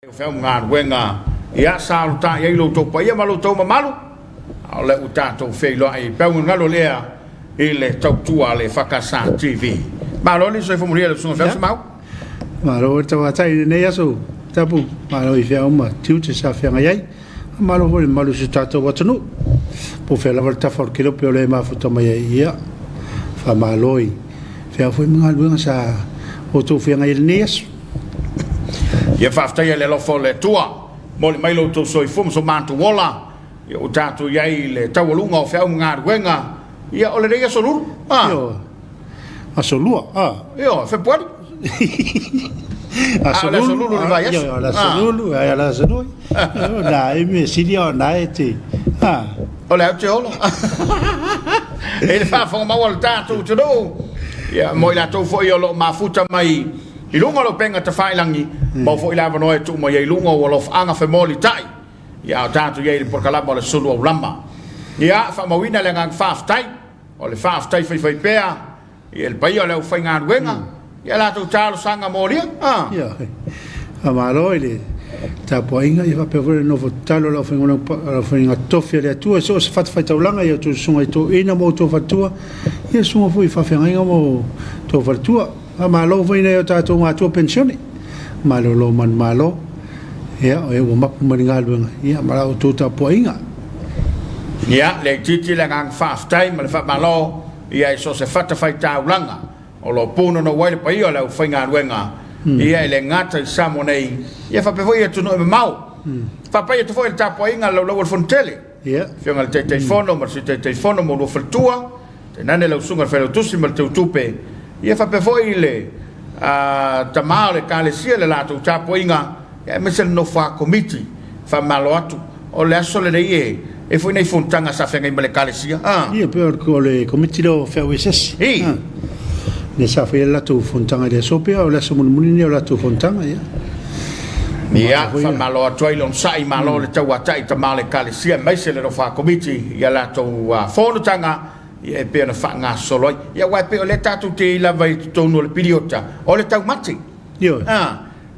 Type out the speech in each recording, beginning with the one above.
O feau ma galuega, ia, sa alotaʻi ai lo outou paia ma lo outou mamalu, a o lea ua tatou feiloai i peaugalugalu lea i le tautua a le EFKS TV. Malo le soifua manuia i lau susuga Feau Semau. Malo le tauatai i lenei aso Tapu, malo i feau ma tiute sa feagai ai. Malo foi i le mamalu o si o tatou atunuu. Po o fea lava le tafa o le kelope o lea e mafuta mai ai, ia, faamalo i feau foi ma galuega sa outou feagai ai i lenei aso. Ia faafetai i le alofa o le Atua, momoli mai lo outou soifua ma so matou ola, ia ua tatou i ai i le taualuga o feau ma galuega, ia o lenei aso lulu, a. Ioe, aso lua, a. Ioe, Fepuari. Aso lulu, aso lulu le vaiaso. Ioe, o le aso lulu, ai o le aso lui. Na e mea sili o na e te, a. O le au te ola. E le faafofoga maua le tatou atunuu, ia mo i latou foi o lo o mafuta mai i luga o le upega tafailagi, maua foi le avanoa e tuu mai ai i luga o alofaaga femolitai, ia a o tatou i ai i le polokalama o le Sulu Aulama. Ia, faamauina le agaga faafetai, o le faafetai faifaipea i le paia o le aufaigaluega, ia latou talosaga molia. Ia, faamalo i le tapuaiga, ia faapea foi le nofo tatalo a le aufaigaluega totofi a le Atua i so o se fatafaitaulaga i a outou susuga i toeaiina ma outou faletua, ia susuga foi i faafeagaiga ma outou faletua. Faamalo foi i nai o tatou matua penisione, malolo manumalo, ia o e ua mapu mai le galuega, ia ma la outou tapuaiga. Ia, le itiiti le agaga faafetai ma le faamalo ia i so o se fatafaitaulaga o lo o punonou ai le paia o le aufaigaluega, ia e le gata i Samoa nei, ia faapea foi i atunuu e mamao. Faapai atu foi i le tapuaiga a le laulau o le Fonotele, Afioga i le Taitaifono ma le Sui Taitaifono ma oulua faletua, tainane lau Susuga i le Failautusi ma le Teutupe, ia faapea foi le tama o le Ekalesia i le latou tapuaiga, aemaise le nofo a Komiti. Faamalo atu. O le aso lenei e i ai foi nai fonotaga sa feagai ma le Ekalesia. Ia, pei o le Komiti lea o Feau Eseese. Lea sa faia le latou fonotaga i le aso pea o le aso mulimuli lenei o latou fonotaga. Ia. Ia, faamalo atu ai le onosai, malo le tauatai tama o le Ekalesia aemaise le nofo a Komiti i a latou fonotaga ia e pei ona faagasolo ai. Ia aua e pei o lea tatou te i ai lava i totonu o le piliota o le taumate. Ioe.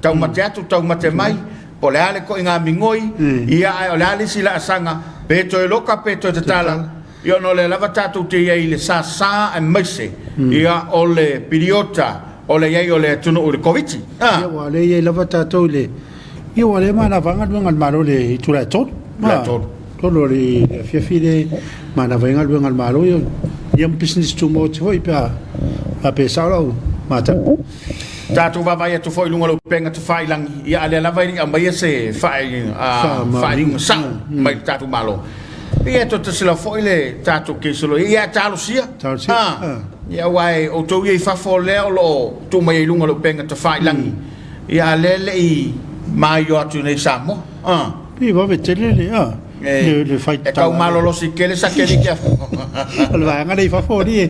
Taumate atu, taumate mai, po o le a le koiga migoi, ia ae o le a le isi laasaga, pe toe loka pe toe tatala, ia ona o lea lava tatou te i ai i le sasa aemaise ia o le piliota o le i ai o le atunuu i le Koviti. Ia aua o lea e i ai lava tatou i le, ia aua o lea e manava lava galuega a le Malo i le itula e 3. Itula e 3. 3 o le afiafi lea e manava ai galuega a le Malo, ia ma pisinisi tumaoti foi pe a pe sao lau matau. Tatou vaavaai atu foi i luga o le upega tafailagi, ia a lea lava e le i aumaia se faaiuga sao mai le tatou Malo. Ia e toe tasilau foi le tatou kesolo, ia e talosia. Talosia. Ia aua e outou ia i fafo lea o lo o tuu mai ai i luga o le upega tafailagi, ia a lea e le i maioio atu i inei i Samoa. Pei e vave tele le le fai E tau malolosi tele satelite a. O le vaega lea i fafo alii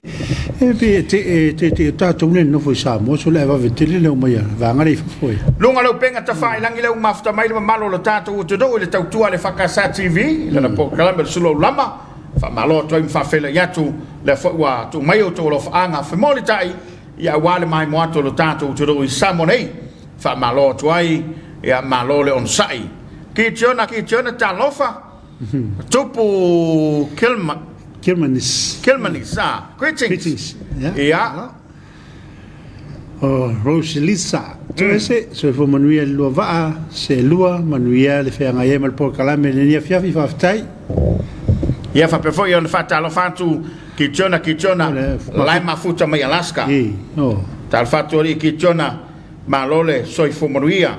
e pei e te e te te tatou nei nofo i Samoa so le vave tele le omai a le vaega lea i fafo e. Luga o le upega tafailagi lea ua mafuta mai le mamalu o le tatou atunuu i le tautua a le EFKS TV i lana polokalame o le Sulu Aulama. Faamalo atu ai ma faafeiloai atu lea foi ua tuu mai outou alofaaga femolitai ia aua le maimoa atu o le tatou atunuu i Samoa nei. Faamalo atu ai, ia malo le onosai. Kitiona, Kitiona, talofa. Tupu Kilma, Kilmanis. Kilmanis, ah, greetings. Greetings. Yeah. Ia. O Roselisa. Toese, soifua manuia le lua vaa, se lua, manuia le feagai ai ma le polokalame i lenei afiafi, faafetai. Ia faapea foi ona faatalofa atu Kitiona, Kitiona, la e mafuta mai Alaska. I, oh. Talofa atu alii Kitiona, Malo le soifua manuia.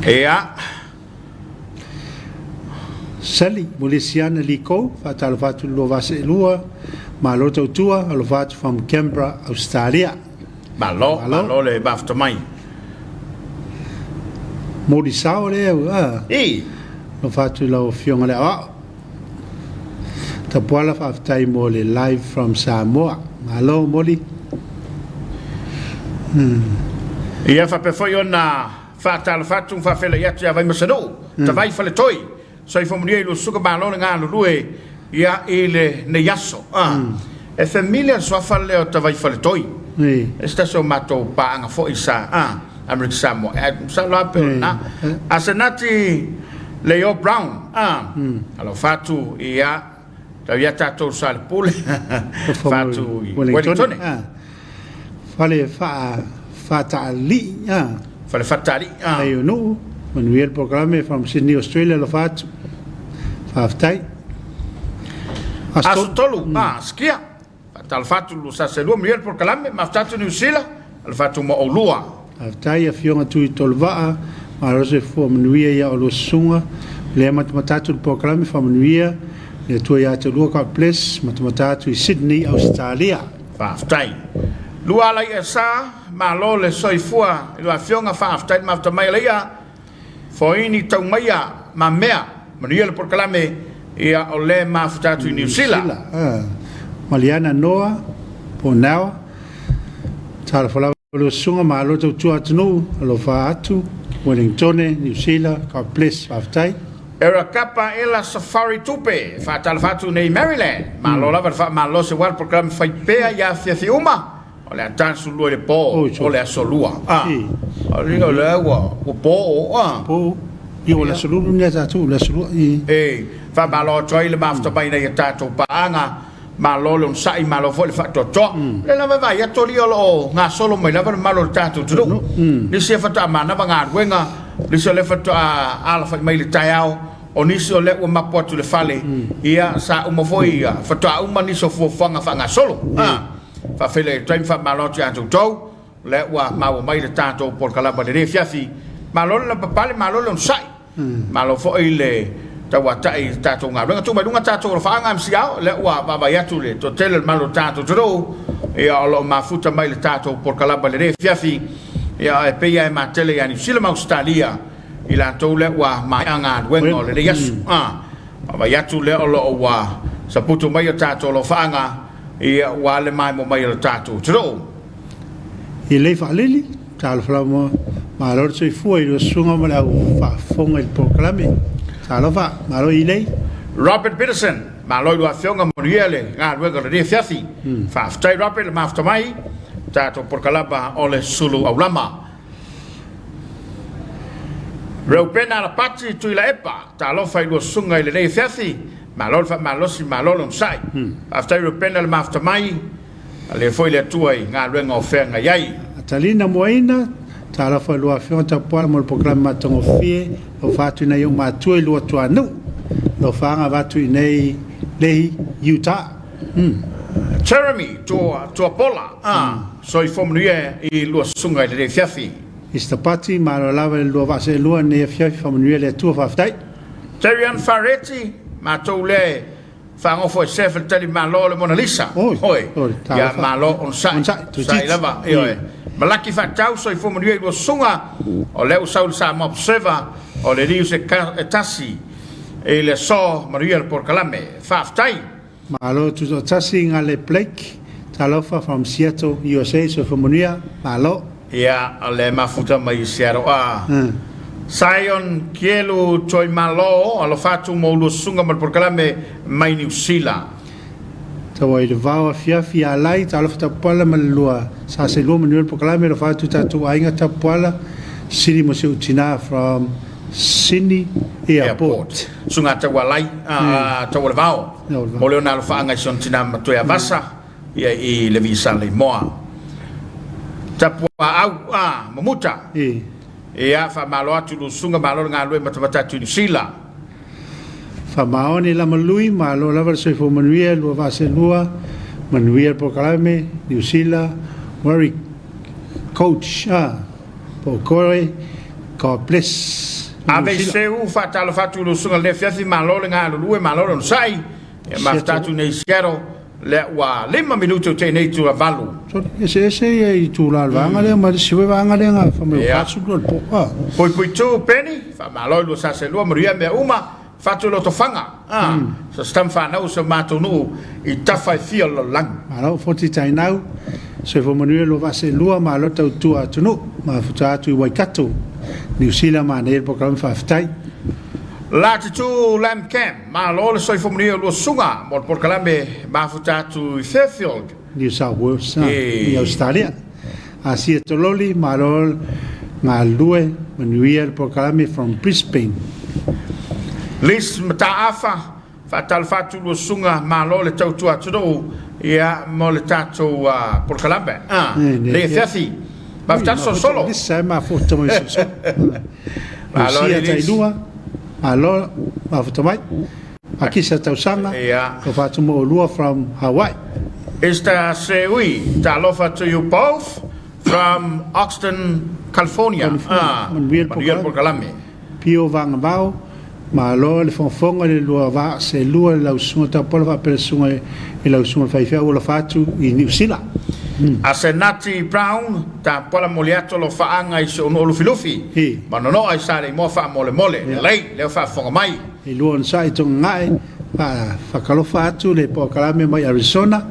Ia. Sally Molesiana Liko, faatalofa atu i le lua vaa seelua, malo tautua, alofa atu from Canberra, Australia. Malo, malo le mafuta mai. Moli sao lea, a. I. Alofa atu i lau Afioga i le Aoao. Tapuala faafetai mo le live from Samoa. Malo Moli. Ia faapea foi ona faatalofa atu ma faafeiloai atu ia Vaimasanuu, Tavai Faletoi, soifua manuia i lua susuga malo le galulue ia i lenei aso. E familiar le suafa lea o Tavai Faletoi. E se tasi o matou paaga foi sa Amerika Samoa. E, masalo lava pe o lena. Asenati Leo Brown, a, alofa atu ia, tau ia tatou Salepule, alofa atu i Wellingtone. Fale faa, faataalii, a. Fale faataalii, a. Ai o nuu, manuia le polokalame from Sydney, Australia, alofa atu. Faafetai. Aso 3, a, sikia. Faatalofa atu Lusaselua, manuia le polokalame, mafuta atu Niu Sila, alofa atu ma oulua. Faafetai Afioga Tui Toluvaa, malo soifua manuia ia oulua susuga, lea matamata atu le polokalame faamanuia le Atua ia te oulua God bless, matamata atu i Sydney Ausetalia. Faafetai. Lua ala ia sa, malo le soifua i lua afioga, faafetai le mafuta mai ala ia. Foini tau maia ma mea. Manuia le polokalame ia o le mafuta atu i Niu Sila. Maliana Noa po o Nawa. Talofa lava lua susuga, malo tautua atunuu, alofa atu, Wellingtone, Niu Sila, God bless, faafetai. Era kapa ela safari tupe, faatalofa atu nei Maryland. Malo lava le faamalosi aua le polokalame fai pea i afiafi uma. O le a tasu lua i le po, o le aso lua. A, o le ua, ua po o, a. Po, ia o le aso lulu ni a tatou, o le aso lua, i. E, faamalo atu ai le mafuta mai nei a tatou paaga, malo le onosai, malo foi le faatoatoa. O lea lava e vaai atu alii o lo o gasolo mai lava le mamalu o le tatou atunuu. Nisi e faatoa manava galuega, nisi o lea faatoa alafai mai i le taeao, o nisi o lea ua mapu atu i le fale, ia sa uma foi, faatoa uma nisi o fuafuaga faagasolo. A. Faafeiloai atu ai ma faamalo atu ia te outou, o lea ua maua mai le tatou polokalama i lenei afiafi. Malo le lavapapale, malo le onosai, malo foi le tauatai i le tatou galuega. Tuu mai luga tatou alofaaga MCR, o lea ua vaavaai atu le toatele o le malu o le tatou atunuu, ia o lo o mafuta mai le tatou polokalama i lenei afiafi. Ia e pei lava e matele ia Niu Sila ma Ausetalia i latou lea ua maea galuega o lenei aso. Vaavaai atu lea o lo o ua saputu mai o tatou alofaaga. Ia, ua ale maemo mai o le tatou atunuu. I lei faalili, talofa lava malo le soifua i lua susuga ma le au faafofoga i le polokalame. Talofa, malo i lei. Robert Peterson, malo i lua afioga manuia le galuega o lenei afiafi. Faafetai Robert le mafuta mai, tatou polokalama o le sulu aulama. Reupena Alapati Tuilaepa, talofa i lua susuga i lenei afiafi. Malo le faamalosi, malo le onosai. Faafetai Reupena le mafuta mai, alia foi le Atua i galuega o feagai ai. Atalina Moaina, talofa i lua afioga Tapuala mo le polokalame matagofie, alofa atu i nai ou matua i lua tuanuu, alofaaga avatu i nei Lehi, Utah. Jeremy Tuapola, soifua manuia i lua susuga i lenei afiafi. Mister Pati, malo lava i le lua vaa seelua i lenei afiafi, faamanuia le Atua, faafetai. Terian Fareti, matou lea e faagofo e Sef le tali malo le Mona Lisa. Oi, Oi. Ia malo onosai. Onosai lava. Ioe. Malaki faatau soifua manuia i lua susuga o lea ua sau le Samoa Observer o le News e tasi i le aso manuia le polokalame. Faafetai. Malo tutoatasi Gale Blake, talofa from Seattle, USA, soifua manuia, malo. Ia, o le mafuta mai i Seattle a. Zion Kielu Toi Malo, alofa atu mo ulua susuga ma le polokalame mai Niu Sila. Taua i le vao afiafi ia Alai, talofa Tapuala ma le lua sa selua manuia le polokalame, alofa atu i tatou aiga Tapuala, Sili mo si ou tina from Sydney Airport. Susuga Taualai, Taualevao, mo le ona alofaaga i si ona tina matua ia Vasa, ia i le Visa Leimoa. Tapuaau, Mamuta, ia faamalo atu lu susuga, malo le galue matamata atu i Niu Sila. Faamaoni Lamalui, malo lava le soifua manuia, lua vaa selua, manuia le polokalame, Niu Sila, Warwick Coach, Po Corey, God bless. Ave i seu faatalofa atu i lou susuga i lenei afiafi, malo le galulue, malo le onosai, ia mafuta atu nei i Seattle, lea ua 5 minute o tei nei itula 8. Sorry, eseese ia itula o le vaega lea ma le isi foi vaega lea na fai mai ua 42 le po. Ah. Puipui tu Penny, faamalo i lua sa selua, manuia mea uma, fatu i Lotofaga, ah, so se tama fanau o si o matou nuu i tafa e fia o le lalolagi. Malo Foti Tainau, soifua manuia lua vaa seelua, malo tautua atunuu, mafuta atu i Waikato, Niu Sila manaia le polokalame faafetai. Latitu Lam Cam, malo le soifua manuia o lua susuga mo le polokalame mafuta atu i Fairfield, New South Wales, i Ausetalia. Asia Tololi, malo Galulue, manuia le polokalame from Brisbane. Liz Mataafa, Faatalofa atu lua susuga, malo le tautua atunuu ia mo le tatou polokalame lenei afiafi. Faafetai solosolo. Lisa e mafuta mai solosolo. Malo Lucia le Liz. Tailua, malo mafuta mai. Akisa Tausaga, Ia. alofa atu mo olua from Hawaii. Esther Seui, talofa to you both from Oxnard, California. California. Manuia le Manuia le polokalame. polokalame. Pio Vagavao, Malo le fogafoga i le lua vaa seelua i lau susuga Taupala faapea le susuga i lau susuga le faifeau alofa atu i Niu Sila. Asenati Brown, Tapuala Moliato Lofaaga i si ou nuu Lufilufi, Hi. Manonoa i Saleimoa faamolemole, Ia. lelei lea faafofoga mai. E lua onosai togagae faakalofa atu le polokalame mai Arizona,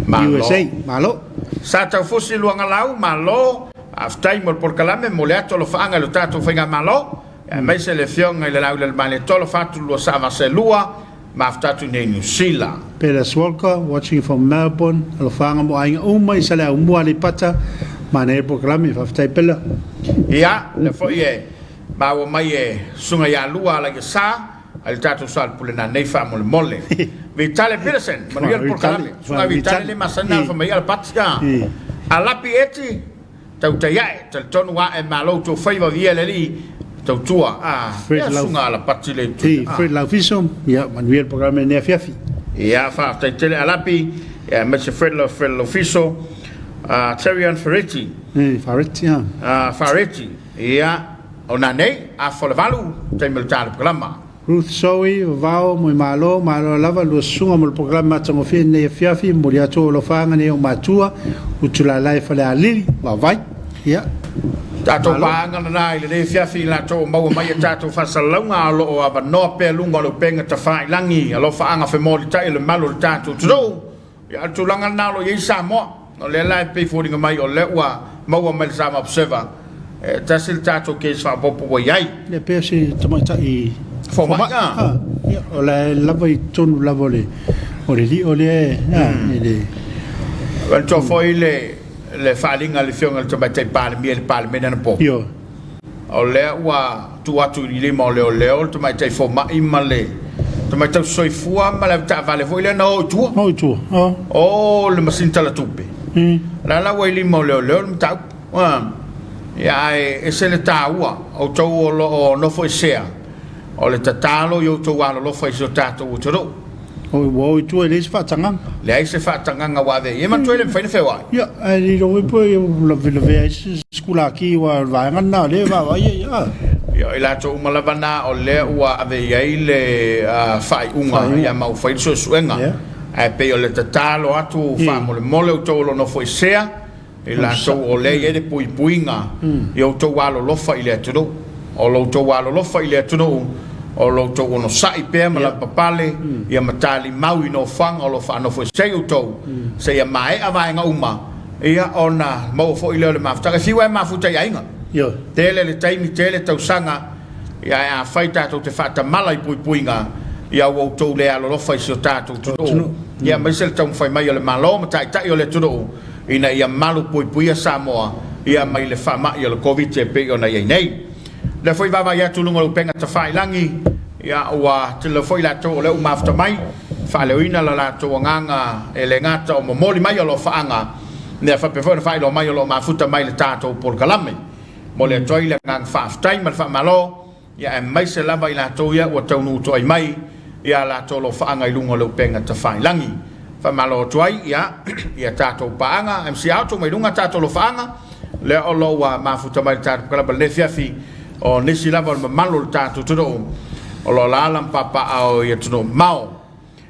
Malo. USA. Malo. Sa Taufusi Luagalau, Malo, faafetai mo le polokalame, momoli atu alofaaga i lo tatou Faigamalo, aemaise le Afioga i le Laulelemaletoa Lofatulua Saavaselua, mafuta atu i nei Niu Sila. Pelas Walker, watching from Melbourne, alofaga mo aiga uma i Saleaaumua, Aleipata, manaia le polokalame, faafetai Pela. Ia, lea foi e maua mai e Susuga ia Lua Alaiasa, ai le tatou soalepule nanei faamolemole. Vitale Peterson, manuia le polokalame. Susuga Vitale le masani na alofa mai ia Alapati. Alapi Eti, Tautai ae, talitonu ae malo outou faiva viia le Alii, tautua a Fred Lau, susuga Alapati le itu. Hi, Fred Laufiso, ia manuia le polokalame lenei afiafi. Ia, faafetai tele Alapi, ia aemaise Fred Lau, Fred Laufiso, Terion Ferretti, Fareti, a. Fareti, ia, o nanei, afa o le 8, taimi o le tala polokalama. Ruth Zoe, Vavao, Moemalo, malo lava lua susuga mo le polokalame matagofie i lenei afiafi, momoli atu ou alofaaga nei ou matua, Utulalae Falealili, vaavai. Ia. Tatou Malo. paaga lena i lenei afiafi i latou o maua mai a tatou faasalalauga a o lo o avanoa pea luga o le upega tafailagi alofaaga femolitai o le malu o le tatou atunuu. Ia, o le tulaga lena o lo o i ai Samoa. O lea la e pei foliga mai o lea ua maua mai le Samoa Observer, e tasi le tatou case faaopoopo ua i ai. Ia pei o se tamaitai fomai. Fomai. Ia, o la e lava i totonu lava o le, o le lio lea, e le. Manatua foi le, le faaaliga a le Afioga i le Tamaitai Palemia i le Palemene anapo. Ioe. O lea ua tuu atu i lima o leoleo le tamaitai fomai ma le tamaitai soifua ma le avetaavale foi lea na o i tua. O i tua. Oh. O le masini talatupe. O la la ua i lima o leoleo le mataupu. Ia ae ese le taua o outou o lo o nofoesea o le tatalo i outou alolofa i si o tatou atunuu. O ua o i tua e leai se faatagaga. Leai se faatagaga ua ave i ai. Manatua e le mafai ona feoai. Ia, ae le iloa foi po o lavelavea ai se sikulaki aua o le vaega lena o lea e vaavaai ai. A. Ia, o i latou uma lava na o lea ua ave i ai le faaiuga ia ma ua fai le suesuega. Ae pei o le tatalo atu faamolemole outou o lo o nofoesea, I latou o lea e i ai le puipuiga i outou alolofa i le atunuu. O lo outou alolofa i le atunuu, o lo outou onosai pea ma lavapapale, ia ma talimau i nofoaga o lo o faanofoesea ai outou, seia maea vaega uma, ia ona maua foi lea o le mafutaga. E fiu lava e mafuta i aiga. Tele le taimi, tele tausaga, ia ae afai tatou te faatamala i puipuiga, ia ua outou le alolofa i si o tatou atunuu, ia aemaise le taumafai mai o le Malo ma taitai o le atunuu, ina ia malu puipuia Samoa ia mai le faamai o le Koviti e pei ona i ai nei. O lea foi vaavaai atu i luga o le upega tafailagi, ia ua tele foi latou o lea ua mafuta mai, faaleoina la latou agaga e le gata o momoli mai alofaaga, ia faapea foi ona faailoa mai o lo o mafuta mai le tatou polokalame. Momoli atu ai le agaga faafetai ma le faamalo Ia aemaise lava i latou ia ua taunuu toai mai ia latou alofaaga i luga o le upega tafailagi. Faamalo atu ai ia ia tatou paaga MC Auto mai luga tatou alofaaga lea o lo ua mafuta mai le tatou kalaba lenei afiafi o nisi lava o le mamalu o le tatou atunuu o lo o alaala ma papaaao i atunuu mamao.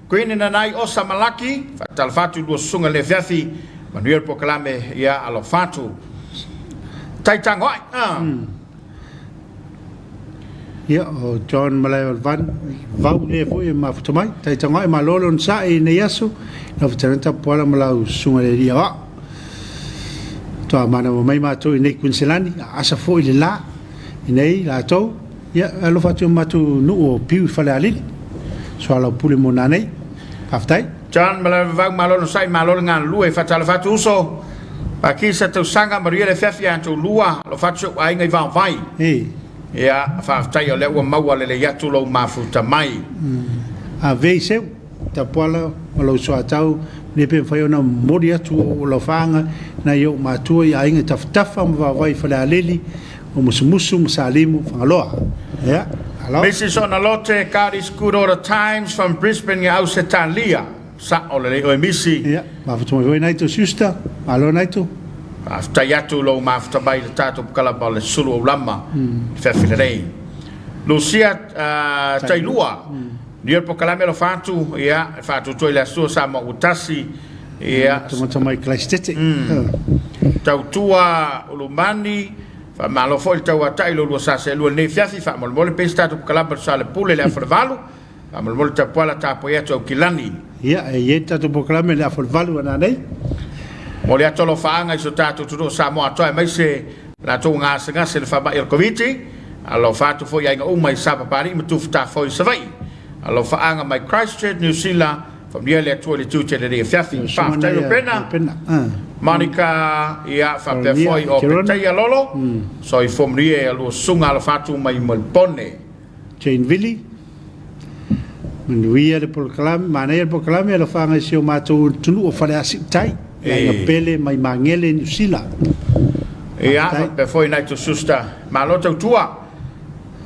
Queen Nanai Osa Malaki, faatalofa atu i lua susuga i lenei afiafi, manuia le polokalame ia alofa atu. Tai tago ai. Ia, o John Malaeolevan, vau lea foi e mafuta mai. Tai tago ai, malo le onosai i lenei aso, lau fetalaiga Tapuala ma lau susuga i le Alii Aoao. Toa manava mai matou i nei Kuiniselani, a asa foi le la i nei latou. Ia, e alofa atu i o matou nuu o Piu i Falealili. Soalaupule mo nanei. Faafetai. John Malaevavau, malo le onosai, malo le galulue. Faatalofa atu uso. Pakisa tausaga manuia le afiafi ia outou lua, alofa atu si ou aiga i Vaovai. Ia, faafetai o lea ua maua lelei atu lou mafuta mai. Ave i seu tapuala ma lou soatau ne pe mafai ona momoli atu o lau faaga nai ou matua i aiga i Tafatafa ma Vaovai i Falealili o Musumusu ma Salimu Fagaloa. Ia, alo. Mrs Onalote, God is good all the times from Brisbane i Ausetalia. Sa'o lelei oe Misi. Ia, mafuta mai foi Naito sister. Malo Naito. Faafetai atu lou mafuta mai i le tatou kalaba o le sulu aulama i le feafi lelei. Lucia Tailua, New York Pokalame alofa atu, ia, e faatuatua i le Aso Samoa ua tasi, ia. Matamata mai Kalaisitete. Tautua Ulumani, faamalo foi le tauatai i lo lua sa seelua i lenei afiafi, faamolemole pea se tatou pokalaba tusa le pule i le afa o le 8. Faamolemole Tapuala tapuai atu Aukilani. Ia, e i ai le tatou polokalame i le afa o le 8 a nanei. Momoli atu alofaaga i si o tatou atunuu o Samoa atoa aemaise latou ua gasegase i le faamai o le Koviti. Alofa atu foi i aiga uma i Sapapalii ma Tufutafoe i Savaii. Alofaaga mai Christchurch, New Zealand. Faamanuia le Atua i le tiute i lenei afiafi. Faafetai Ropena, Monica, ia faapea foi o Petaia Lolo. Soifua manuia ia lua susuga alofa atu mai Melbourne. Jane Vili, Manuia le polokalame, manaia le polokalame, alofaga i si o matou atunuu o Faleasiutai, le aiga pele mai Magele, Niu Sila. Ia, faapea foi nai Susta, malo tautua,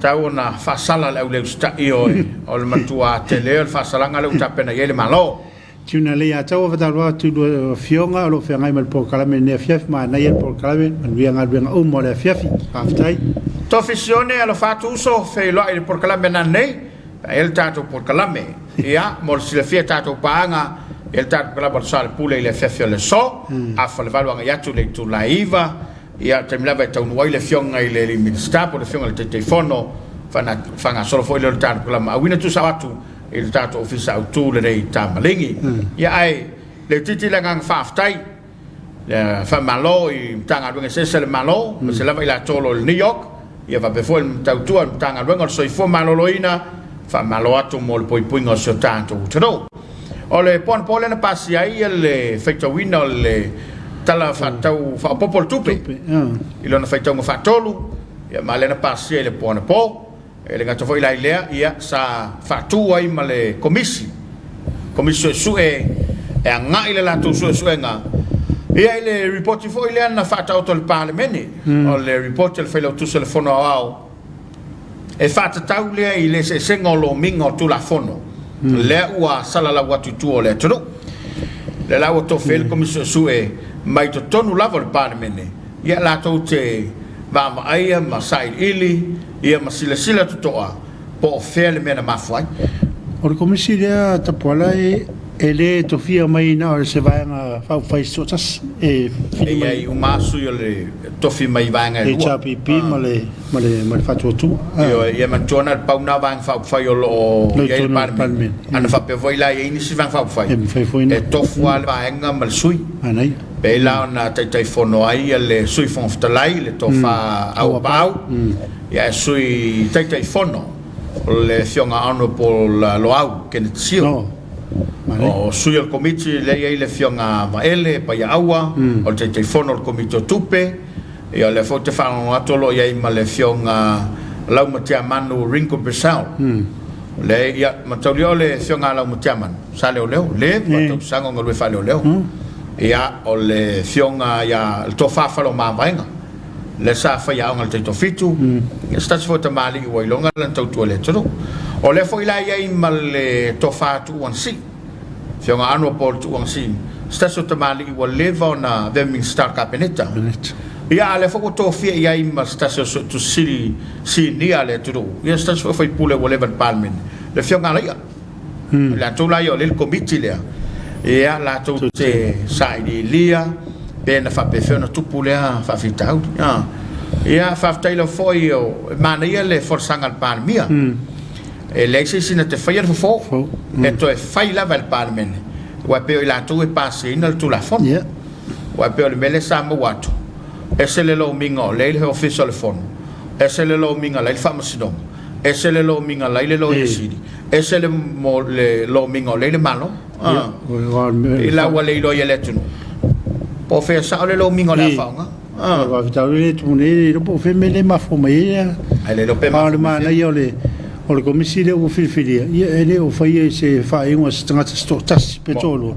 tau ona faasala le auleusitai oe, o le matua tele o le faasalaga lea ua tapena i ai le Malo. Tuna Leiataua Fataloa atu i lua afioga o lo o feagai ma le polokalame i lenei afiafi. Manaia le polokalame, manuia galuega uma o le afiafi. Faafetai. Tofi Sione, Alofa atu uso, feiloai i le polokalame nanei, pe a i ai le tatou polokalame. Ia, mo le silafia e tatou paaga, e i ai le tatou polokalame o le Soalepule i le afiafi o le aso, afa le 8 agai atu i le itula e 9, Ia, o le taimi lava e taunuu ai le Afioga i le Minisita po o le Afioga i le Taitaifono, faagasolo foi lea o le tatou polokalame auina tuusao atu i le tatou Ofisa Autu lenei Tamaligi. Ia, ae le itiiti le agaga faafetai, le faamalo i Matagaluega eseese a le Malo, aemaise lava i latou o lo o i le New York, ia faapea foi le tautua a le Matagaluega o le Soifua Maloloina, faamalo atu mo le puipuiga o si o tatou atunuu. O le po anapo lea na pasia ai le faitauina o le Tala Faatatau Faaopoopo o le Tupe i lona faitauga faatolu, ia ma lea na pasia i le po anapo. E le gata foi la i lea, ia sa faatu ai ma le Komisi, Komisi Suesue e agai le latou suesuega ia i le ripoti foi lea na faataoto e le Palemene, o le ripoti a le Failautusi o le Fono Aoao E faatatau lea i le eseesega o lomiga o Tulafono lea ua salalau atu i tua o le atunuu. Lea la ua tofi ai le Komisi Suesue mai totonu lava o le Palemene, ia latou te vaavaaia ma sailiili ia ma silasila totoa po o fea le mea na mafua ai. O le Komisi lea Tapuala e le tofia mai na o se vaega faaupufai se toatasi e fili mai. E i ai uma sui o le tofi mai vaega e lua. HRPP ma le ma le ma le faatuatua. Ioe, ia manatua na o le pau na o vaega faaupufai o lo o i ai le Palemene. Ana faapea foi la e i ai nisi vaega faaupufai, e mafai foi e tofu lava le vaega ma le sui. Manaia. Pei la ona Taitaifono ai le Sui Fofoga Fetalai, le Tofa Auapaau, ia ae Sui Taitaifono o le Afioga Honourable Loau Kenneth Sio. O sui o le Komiti lea e i ai le Afioga Vaele Paiaaua, o le Taitaifono o le Komiti o Tupe. Ia o lea foi ou te faalogologo atu o lo o i ai ma le Afioga Laumatiamanu Ringo Purcell. Lea, ia, mataulia o le Afioga Laumatiamanu sa leoleo, leva tausaga o galue faaleoleo. Ia, o le Afioga ia le Tofa Faleomavaega, lea sa faiaoga i le taitoafitu, ia se tasi foi o tamalii ua iloga lana tautua i le atunuu. O lea foi la e i ai ma le Tofa Tuuagasii, Afioga Honourable Tuuagasii, se tasi o tamalii ua leva ona avea ma Minisita o le Kapeneta. Ia, a o lea foi ua tofia i ai ma se tasi o Suetusi Sili Sinia a le atunuu, ia se tasi foi o faipule ua leva i le Palemene, le Afioga Alai'a. O latou la ia o lea le Komiti lea, ia, latou te sailiilia pe na faapefea ona tupu lea faafitauli. Ia, faafetai lava foi, e manaia le folasaga a le Palemia. E leai se isi na te faia le fofo, e toe fai lava e le Palemene, aua e pei o i latou e pasiaina le Tulafono. Aua e pei o le mea lea sa maua atu, ese le lomiga o lea i le Ofisa o le Fono, ese le lomiga la i le Faamasinoga, ese le lomiga la i le Loia Sili, ese le lomiga o lea i le Malo. I la ua le iloa i le atunuu. Po o fea sao le lomiga o le a faaaoga. O le faafitauli lea e tumu nei, e le iloa po o fea mea lea e mafua mai ai lea. Ae le iloa pe A o le mafua mai fea. manaia o le o le komisi lea ua filifilia, ia e le o faia i se faaiuga a se tagata se toatasi pe toalua,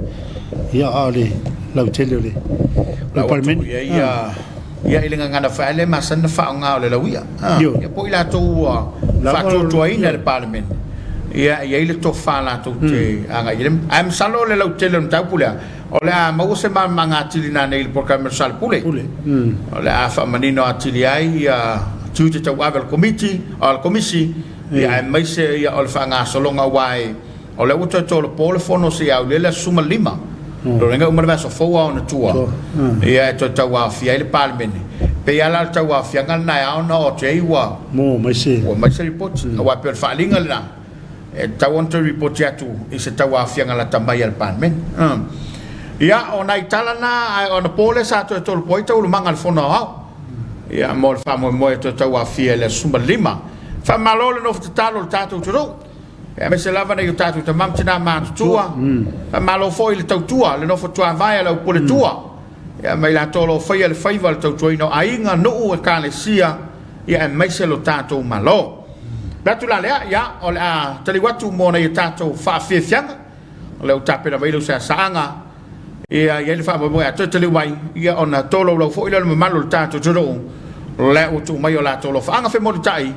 ia a o le lautele o le o La le ua tuu Palemene. i ai ia i le gagana foi ae le masani ona faaaoga o le lauia. Ioe. Ia po o i latou ua Lava faatuatuaina e ioe. le Palemene, ia e i ai le tofa latou te agai i ai. Ae masalo o le lautele o le mataupu lea, o le a maua se malamalamaaga atili nanei i le polokalame o le Sale Pule. Pule. O le a faamanino atili ai ia tiute tauave o le Komiti, o le Komisi, ia aemaise ia o le faagasologa aua e O lea ua toe tolopo le fono seia aulia le aso 15. Lona uiga e uma le vaiaso fou a ona tua, ia e toe tauaofia ai le Palemene. E pei lava la o le tauaofiaga lena e ao ona oo atu i ai ua Mo mai se. ua aumai se lipoti. Aua e pei o le faaaliga lena, e tatau ona toe lipoti atu i se tauaofiaga lata mai a le Palemene. Ia, o nai tala na, ae o anapo lea sa toe tolopo ai taualumaga a le Fono Aoao. Ia, mo le faamoemoe e toe tauaofia i le aso 15. Faamalo le nofo tatalo i le tatou atunuu. Aemaise lava nai o tatou tama ma tina matutua. Faamalo foi i le tautua, le nofo tuavae a le aupuletua, ia ma i latou o lo o faia le faiva o le tautuaina o aiga, nuu, ekalesia, ia aemaise lo tatou Malo. Manatu la lea, ia, o le a taliu atu mo nai a tatou faafiafiaga, o lea ua tapena mai lau sasaaga, Ia i ai le faamoemoe a toe taliu mai, ia ona tolaulau foi lea o le mamalu o le tatou atunuu, lea ua tuu mai o latou alofaaga femolitai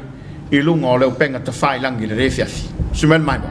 i luga o le upega tafailagi i lenei afiafi. Sumel Maimoa.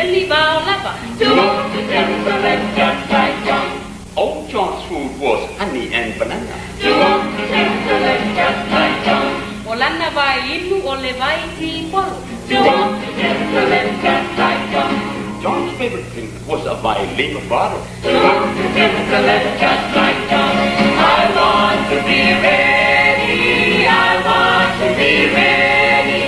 meli vao lava. To walk to Jerusalem just like John. Old John's food was honey and banana. To walk to Jerusalem just like John. O lana vai inu o le vai tipolo. To walk to Jerusalem just like John. John's favorite drink was a Vailima bottle. To walk to Jerusalem just like John. I want to be ready. I want to be ready.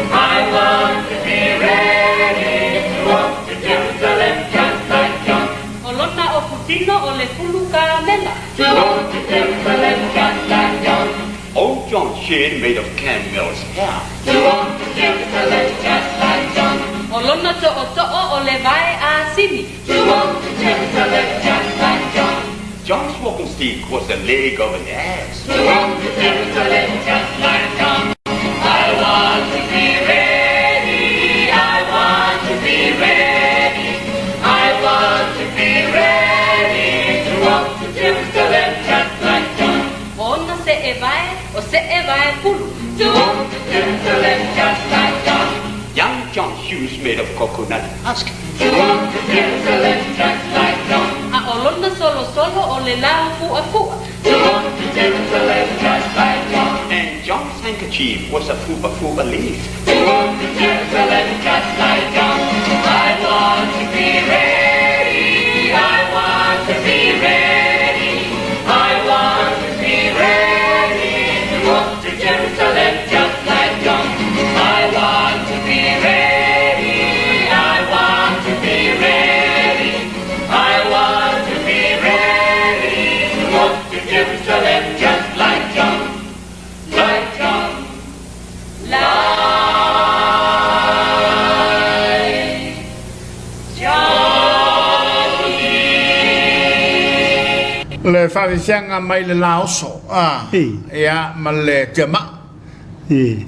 I want to be ready. To walk to Jerusalem just like John. O lona ofutino o le pulu kamela. To walk to Jerusalem just like John. Old John's shed made of camel's hair. To walk to Jerusalem just like John. O lona to'oto'o o le vae asini. To walk to Jerusalem just like John. John's walking stick was the leg of an ass. To walk to Jerusalem just like John. I want to be ready. I want to be ready. I want to be ready to walk to Jerusalem just like John. O ona se'e vae, o se'e vae pulu. To walk to Jerusalem just like John. Young John's shoes made of coconut husk. To walk to Jerusalem just like John. A o lona solosolo o le lau fu'afu'a. To walk to Jerusalem just like John. And John's handkerchief was a fupa fupa leaf. To walk to Jerusalem just like John. I want to be ready. I want to be ready. I want to be ready to walk to Jerusalem just like John. I want to be ready. I want to be ready. I want to be ready to walk to Jerusalem just like John. Like John. Like John. Le faafiafiaga mai le laoso a ia ma le tiamaa.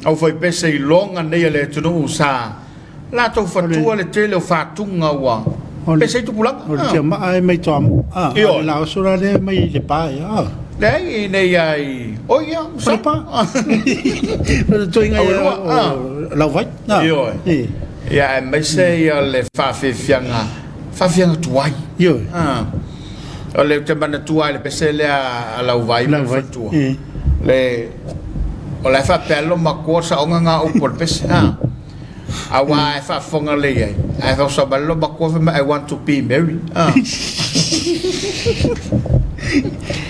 Aufaipese iloga nei a le atunuu sa latou fatua le tele o fatuga ua pese ai tupulaga. O le tiamaa e mai Toamu'a, a o le laoso la lea e mai Lepa ia. Leai, nei a i oi ia, O Lepa. O le toiga ia o Lauvai. Ioe. Ia aemaise ia le faafiafiaga, faafiafiaga tuai. Ioe. O le ou te manatua ai le pese lea a Lauvai ma le faletua. Le o la e faapea lo matua saoga nga upu o le pese. Ha. Aua e faafofoga lelei ai. Ae fausa mai lo matua fai mai I want to be married. Ha.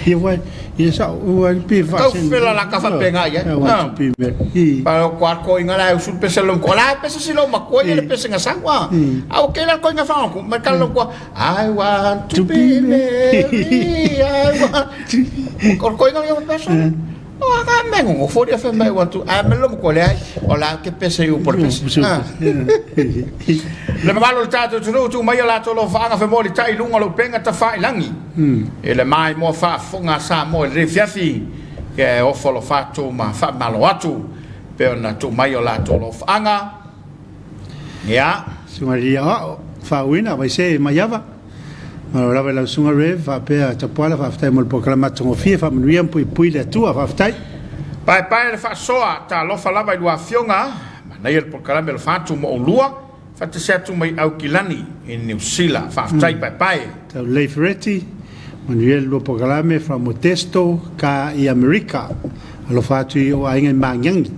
Ia wai, ia sa ua pe Tau fela la ka faapena i ai. I want to be married. Pa o ko ko inga la usu pese lo ko la pese si lo matua ia le pese nga sau. Ha. A o ke la ko inga fa ko me ka lo ko I want to be married. I want Ko ko inga le pese. O a ka me ngo fo dia fe mai want to a me lo ko le ai o la ke pese i upo le pese. Le mamalu o le tatou atunuu, tuu mai a latou alofaaga femolitai i luga o le upega tafailagi i le maimoa faafofoga a Samoa i lenei afiafi, e ofo alofa atu ma faamalo atu pei ona tuu mai o latou alofaaga. Ia. Susuga i le Aoao, Faauuina, Vaisē Maiava, Malo lava i lau Susuga Rev, faapea Tapuala, faafetai mo le polokalame matagofie, faamanuia ma puipui le Atua, faafetai. Paepae le faasoa, talofa lava i lua afioga, manaia le polokalame alofa atu mo oulua, faatasi atu mai Aukilani i Niu Sila, faafetai Paepae. Taulelei Fereti, manuia le lua polokalame from Modesto ka i Amerika, alofa atu i ou aiga i Magiagi.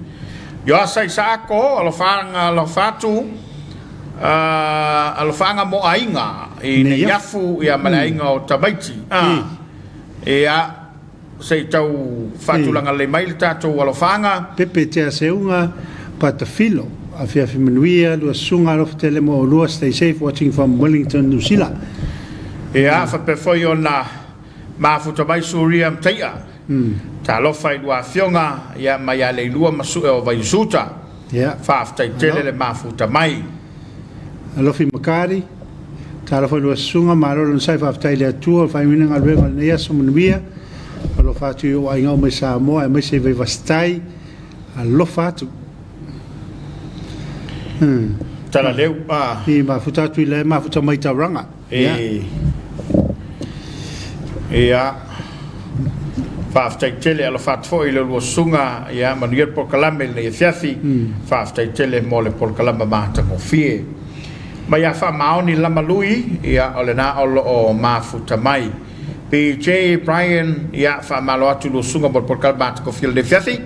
Ioasa Isaako, alofa alofa atu. Alofaaga mo aiga i Neiafu ia ma le aiga o Tamaiti. Ia, se i tau faatulaga lelei mai le tatou alofaaga. Pepe Tea Seuga Patafilo, afiafi manuia, lua susuga alofa tele mo oulua, stay safe watching from Wellington, New Zealand. Ia, faapea foi ona mafuta mai Suria Mataia, talofa i lua afioga, ia mai Aleilua ma Sue o Vaiusuta. Ia. Faafetai tele le mafuta mai. Alofi Makari, Talofa i lua susuga, malo le onosai, faafetai i le Atua o le faaiuina galuega o lenei aso manuia. Alofa atu i ou aiga uma i Samoa aemaise i Vaivasitai. Alofa atu. Talaleu, a. I mafuta atu i le mafuta mai Tauranga. Ia. Ia. Faafetai tele alofa atu foi i le lua susuga, ia manuia le polokalame i lenei afiafi. Faafetai tele mo le polokalame matagofie. Mai ia Faamaoni Lamalui, ia, o lena o lo o mafuta mai. PJ Brian, ia, faamalo atu i lua susuga mo le polokalame matagofie o lenei afiafi.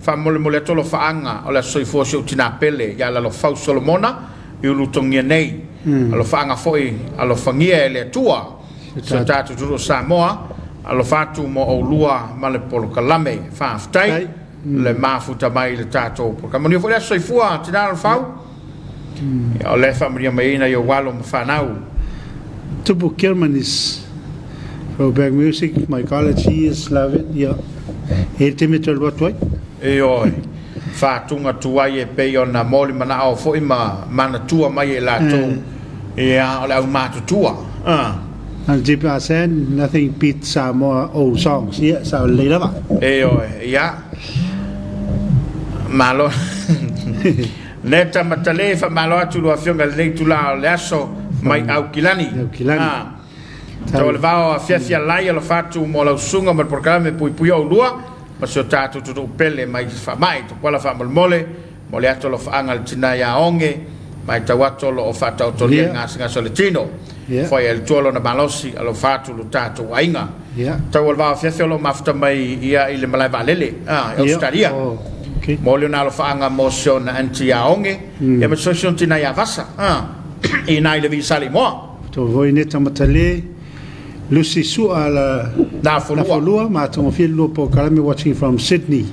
Faamolemole atu alofaaga o le Aso Soifua o si ou tina pele ia Lalofau Solomona i Ulutogia nei. Alofaaga foi alofagia e le Atua si o tatou atunuu o Samoa. Alofa atu mo oulua ma le polokalame. Faafetai le mafuta mai i le tatou polokalame. Manuia foi le Aso Soifua tina Lalofau. Ia, o lea e faamanuia mai ai nai ou alo ma fanau. Tupu Kilmanis, Throwback music, my college years, love it, ia. E i ai le taimi e toe alu atu ai. Ioe, faatuga tuai e pei ona moli manao foi ma manatua mai e latou, ia, o le aumatutua. Najib Hassan, nothing beats Samoa old songs, ia, sao lelei lava. Ioe, ia, malo. Neta Matale, faamalo atu i lua afioga i lenei itula o le aso mai Aukilani. Aukilani. Tau o le vao afiafi alai alofa atu mo lau susuga ma le polokalame puipuia oulua ma si o tatou atunuu pele mai faamai tapuala faamolemole mo le atu alofaaga a le tina ia Oge matau atu o lo o faataotolia le gasegase o le tino foai ai le Atua lona malosi alofa atu lo tatou aiga. Tau o le vao afiafi o lo o mafuta mai ia i le malae vaalele i Ausetalia. Mo le ona alofaaga mo si ona aunty ia Oge ia ma si ona tina ia Vasa i ina i le Visa Leimoa. Tou voi Neta Matale, Lucy Sua la Nafolua ma Togofie le lua polokalame watching from Sydney.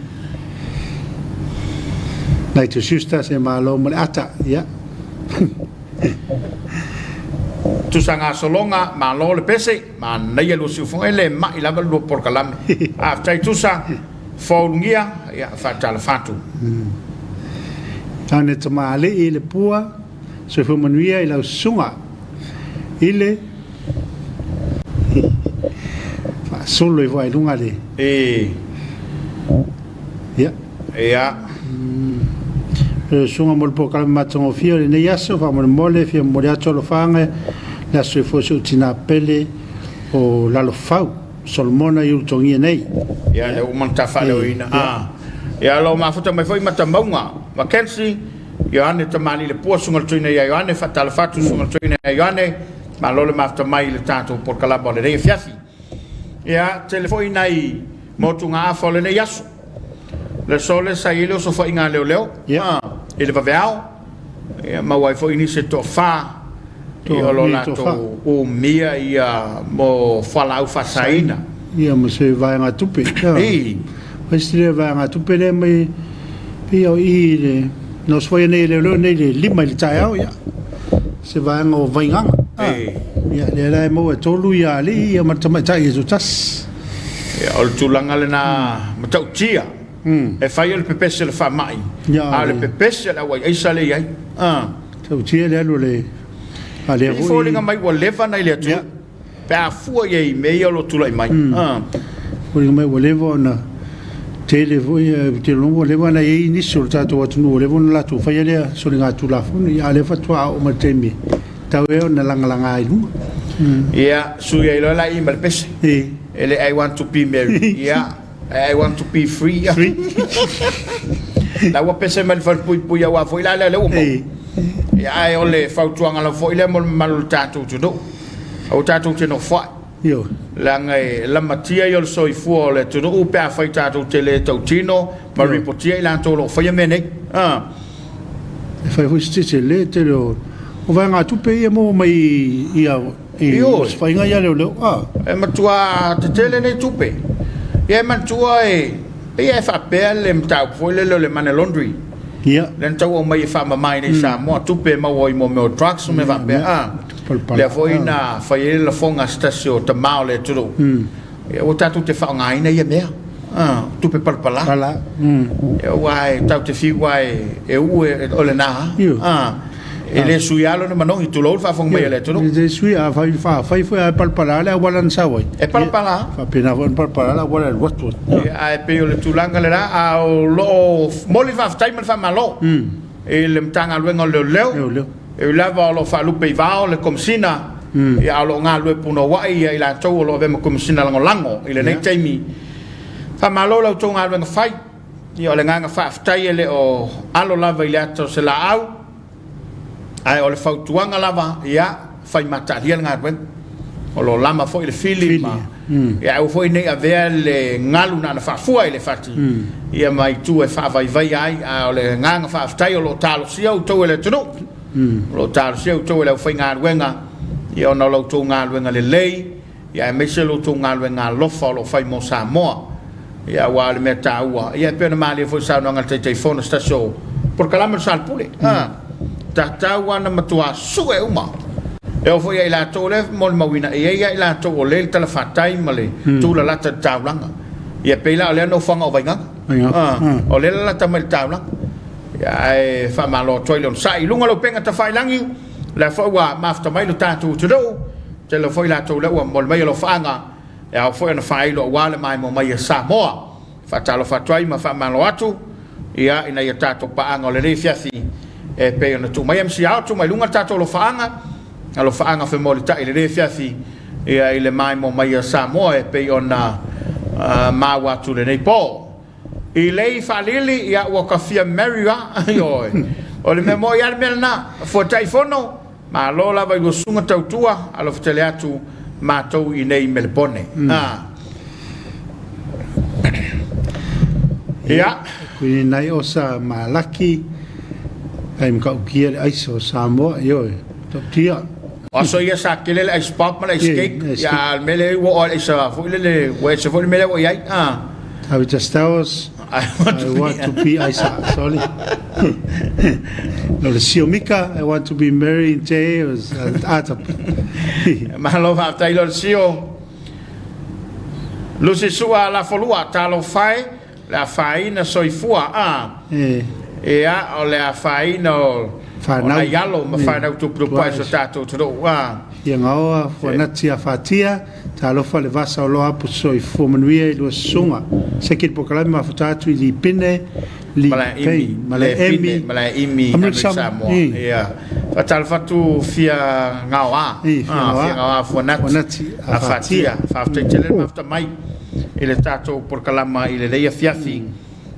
Night to sister se malo ma le ata. Yeah. Tusa gasologa, malo le pese, manaia lua siufoga, e le mai lava le lua polokalame. Faafetai Tusa, foulugia, ia faatalofa atu. Tane tamalii le pua Soifua manuia i lau susuga i le faasolo ifo ai luga le. E. Ia. Ia. Le susuga mo le polokalame matagofie o lenei aso, faamolemole, fia momoli atu alofaaga le aso soifua si ou tina pele o Lalofau Solomona i Ulutogia nei. Ia, lea ua uma ona ta faaleoina. Ia, o lo o mafuta mai foi Matamauga Mackenzie. Ioane Tamalii le Pua, Susuga i le Toeaina ia Ioane, faatalofa atu Susuga i le Toeaina ia Ioane, malo le mafuta mai i le tatou polokalama o lenei afiafi. Ia, tele foi nai motugaafa o lenei aso. Le aso lea sa i ai le osofaiga a leoleo i le vaveao, ia, maua ai foi nisi e toafa ia, o lo latou umia ia mo fualaau faasaina. Ia ma se vaegatupe. Ii. Fai si lea vaegatupe lea mai pei o i le na osofaia nei e leoleo nei le 5 i le taeao ia se vaega o Vaigaga. Ii. Ia lea la e maua e tolu ia alii ia ma le tamaitai e tasi. Ia, o le tulaga lena matautia. E fai o le pepese o le faamai, a o le pepese o le auai aisa lea e i ai. Tautia le alu o le a lea foi. E foliga mai ua leva ona i le atunuu pe a fua i ai i mea ia o lo o tulai mai. Foliga mai ua leva ona tele foi, ou te iloa ua leva ona i ai nisi o le tatou atunuu ua leva ona latou faia lea soligatulafono, a o lea faatoa oo mai i le taimi e tatau ai ona lagalaga i luga. Ia, sui ai loa la i ma le pese. E le I want to be married. Ia. I want to be free. Free. La ua pese mai le falepuipui aua foi la lea lea ua maua. Ia, ae o le fautuaga lava foi lea mo le mamalu o le tatou atunuu. Aua tatou te nofoai. Ioe. Leaga e lamatia ia o le soifua o le atunuu pe afai tatou te le tautino ma ripotia i latou o lo o faia mea nei. E fai foi se tele tele o vaegatupe ia e maua mai ia I osofaiga ia leoleo, a. E matua tetele nei tupe. Ia e manatua e pei e faapea le mataupu foi lele o le money laundry. Ia. Lea na tau aumai e faamama i nei Samoa, tupe e maua i mo mea o drugs ma mea faapea, a. Lea foi na fai ai le lafoga a se tasi o tama o le atunuu. Ia ua tatou te faaaogaina ia mea, a, tupe palapala. Pala. Ia aua e tatou te fiu lava e uu o lena, a. E le sui lava lona manogi, tulou le faafofoga mai a le atunuu. E le sui, a fai, fai foi a e palapala le auala na sau ai. E palapala. E faapena foi ona palapala le auala e alu atu ai. Ia, ae pei o le tulaga lena, a o lo o momoli le faafetai ma le faamalo i le Matagaluega o Leoleo. Leoleo. E ui lava o lo o faalupe i vao le Komesina, ia, a o lo o galulue punouai i latou o lo o avea ma Komesina Lagolago i lenei taimi. Faamalo i la outou galuega fai. Ia, o le agaga faafetai e le o alo lava i le ata o se laau. Ae o le fautuaga lava, ia, fai mataalia le galuega. O lo o lama foi le fili ma, ia aua foi ne i avea le galu na ona faafua i le fati, ia ma itu e faavaivaia ai. A o le agaga faafetai o lo o talosia outou e le atunuu, o lo o talosia outou e le aufaigaluega, ia ona o la outou galuega lelei, ia aemaise lo outou galuega alofa o lo o fai mo Samoa. Ia aua o le mea taua, ia e pei ona malie foi i saunoaga a le Taitaifono se tasi o polokalame o le Sale Pule. Mm. Tatau lava ona matua sue uma. E oo foi ia i latou lea e molimauina, e i ai lava i latou o lea i le talafatai ma le tulalata i le taulaga. Ia pei la o lea nofoaga o Vaigaga. Vaigaga. O lea e lalata mai i le taulaga. Ia, ae faamalo atu ai le onosai. I luga o le upega tafailagi, o lea foi ua mafuta mai lo tatou atunuu, tele foi latou lea ua momoli mai alofaaga e ao foi ona faailo aua le maimoa mai a Samoa. Faatalofa atu ai ma faamalo atu ia ina ia tatou paaga o lenei afiafi e pei ona tuu mai MC Ao, tuu mai luga le tatou alofaaga, alofaaga femolitai i lenei afiafi ia i le maimoa mai a Samoa e pei ona maua atu lenei po. I lei faalili ia ua ka fia marry a, ioe. O le mea moi a le mea lena, fuatai fono, Malo lava i lua susuga tautua, alofa tele atu matou i inei i Melepone. Ia. Kuini nai osa malaki ai matautia le aisa o Samoa, ioe, matautia. O aso ia sa tele le ice pop ma le ice cake, ia a o le mea lea ua oo lava i le aisa foi lele, ua ese foi le mea lea ua i ai. Tavita Stowers, I want to be aisa, sorry. No le sio Mika, I want to be married in Te Atap. Malo faafetai lo le sio. Lusi Sua Lafolua, talofa e, le afaina soifua a. Ia, o le afaina o nai alo ma fanau tuputupu ae so tatou atunuu a. Ia gaoa fuanati afatia. Talofa le vasa o loa apu soifua manuia i lua susuga. Second polokalame mafuta atu i Lipine, Lipei, Malae Emi, Malae Imi, Amerika Samoa. Ia. Faatalofa atu fia gaoa, fia gaoa fuanati, afatia. Faafetai tele le mafuta mai i le tatou polokalama i lenei afiafi.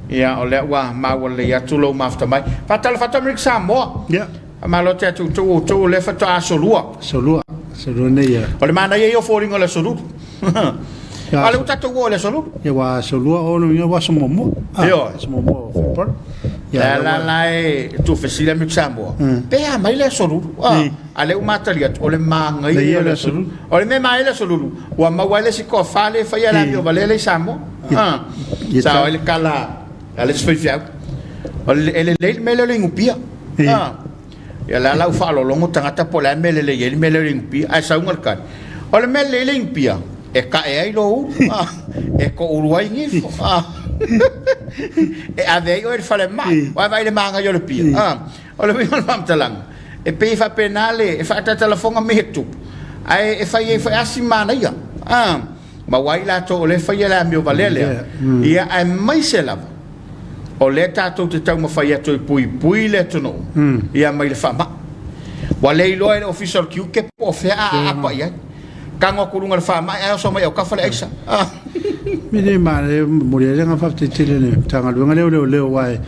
Ia, o lea ua maua lelei atu lou mafuta mai. Faatalofa atu Amerika Samoa. Ia. Faamalo atu ia te outou, o outou o lea faatoa aso lua. Aso lua, aso lua nei ia. O le manaia ia o foliga o le aso lulu. A o lea ua tatou oo i le aso lulu. Ia ua aso lua o ia ua aso muamua. Ioe. Aso muamua o February. Ia la la e tuufesili Amerika Samoa. Pe a mai le aso lulu. A lea ua matali atu o le manaia ia o le aso lulu. O le mea manaia le aso lulu, ua maua ai le isi toafa lea e faia le amio valea lea i Samoa. Sao ai le tala a le isi faifeau. E lelei le mea lea o le inupia. Ah. Ia la la ua faalologo tagata po o le a le mea e lelei ai le mea lea o le inupia. Ae sauga le tali, o le mea lelei le inupia, e tae ai lou ulu, ah. E toulu ai nifo, ah. E ave ai oe i le falemai, aua e vaai i le manaia o le pia. Ah. O le uiga o le faamatalaga, e pei e faapena le, e faatalatalafoga mea e tutupu, ae e fai ai foi lava si manaia. Ah. Maua ai latou o lea e faia le amio valea lea, ia aemaise lava o lea tatou te taumafai atu e puipui le atunuu ia mai le faamai. Ua le iloa e le Ofisa o le Tiute po o fea a aapa i ai. Tago atu i luga o le faamai ae oso mai autafa le aisa. Me le ma le momoli ai le agaga faafetai tele i le Matagaluega lea o Leoleo aua e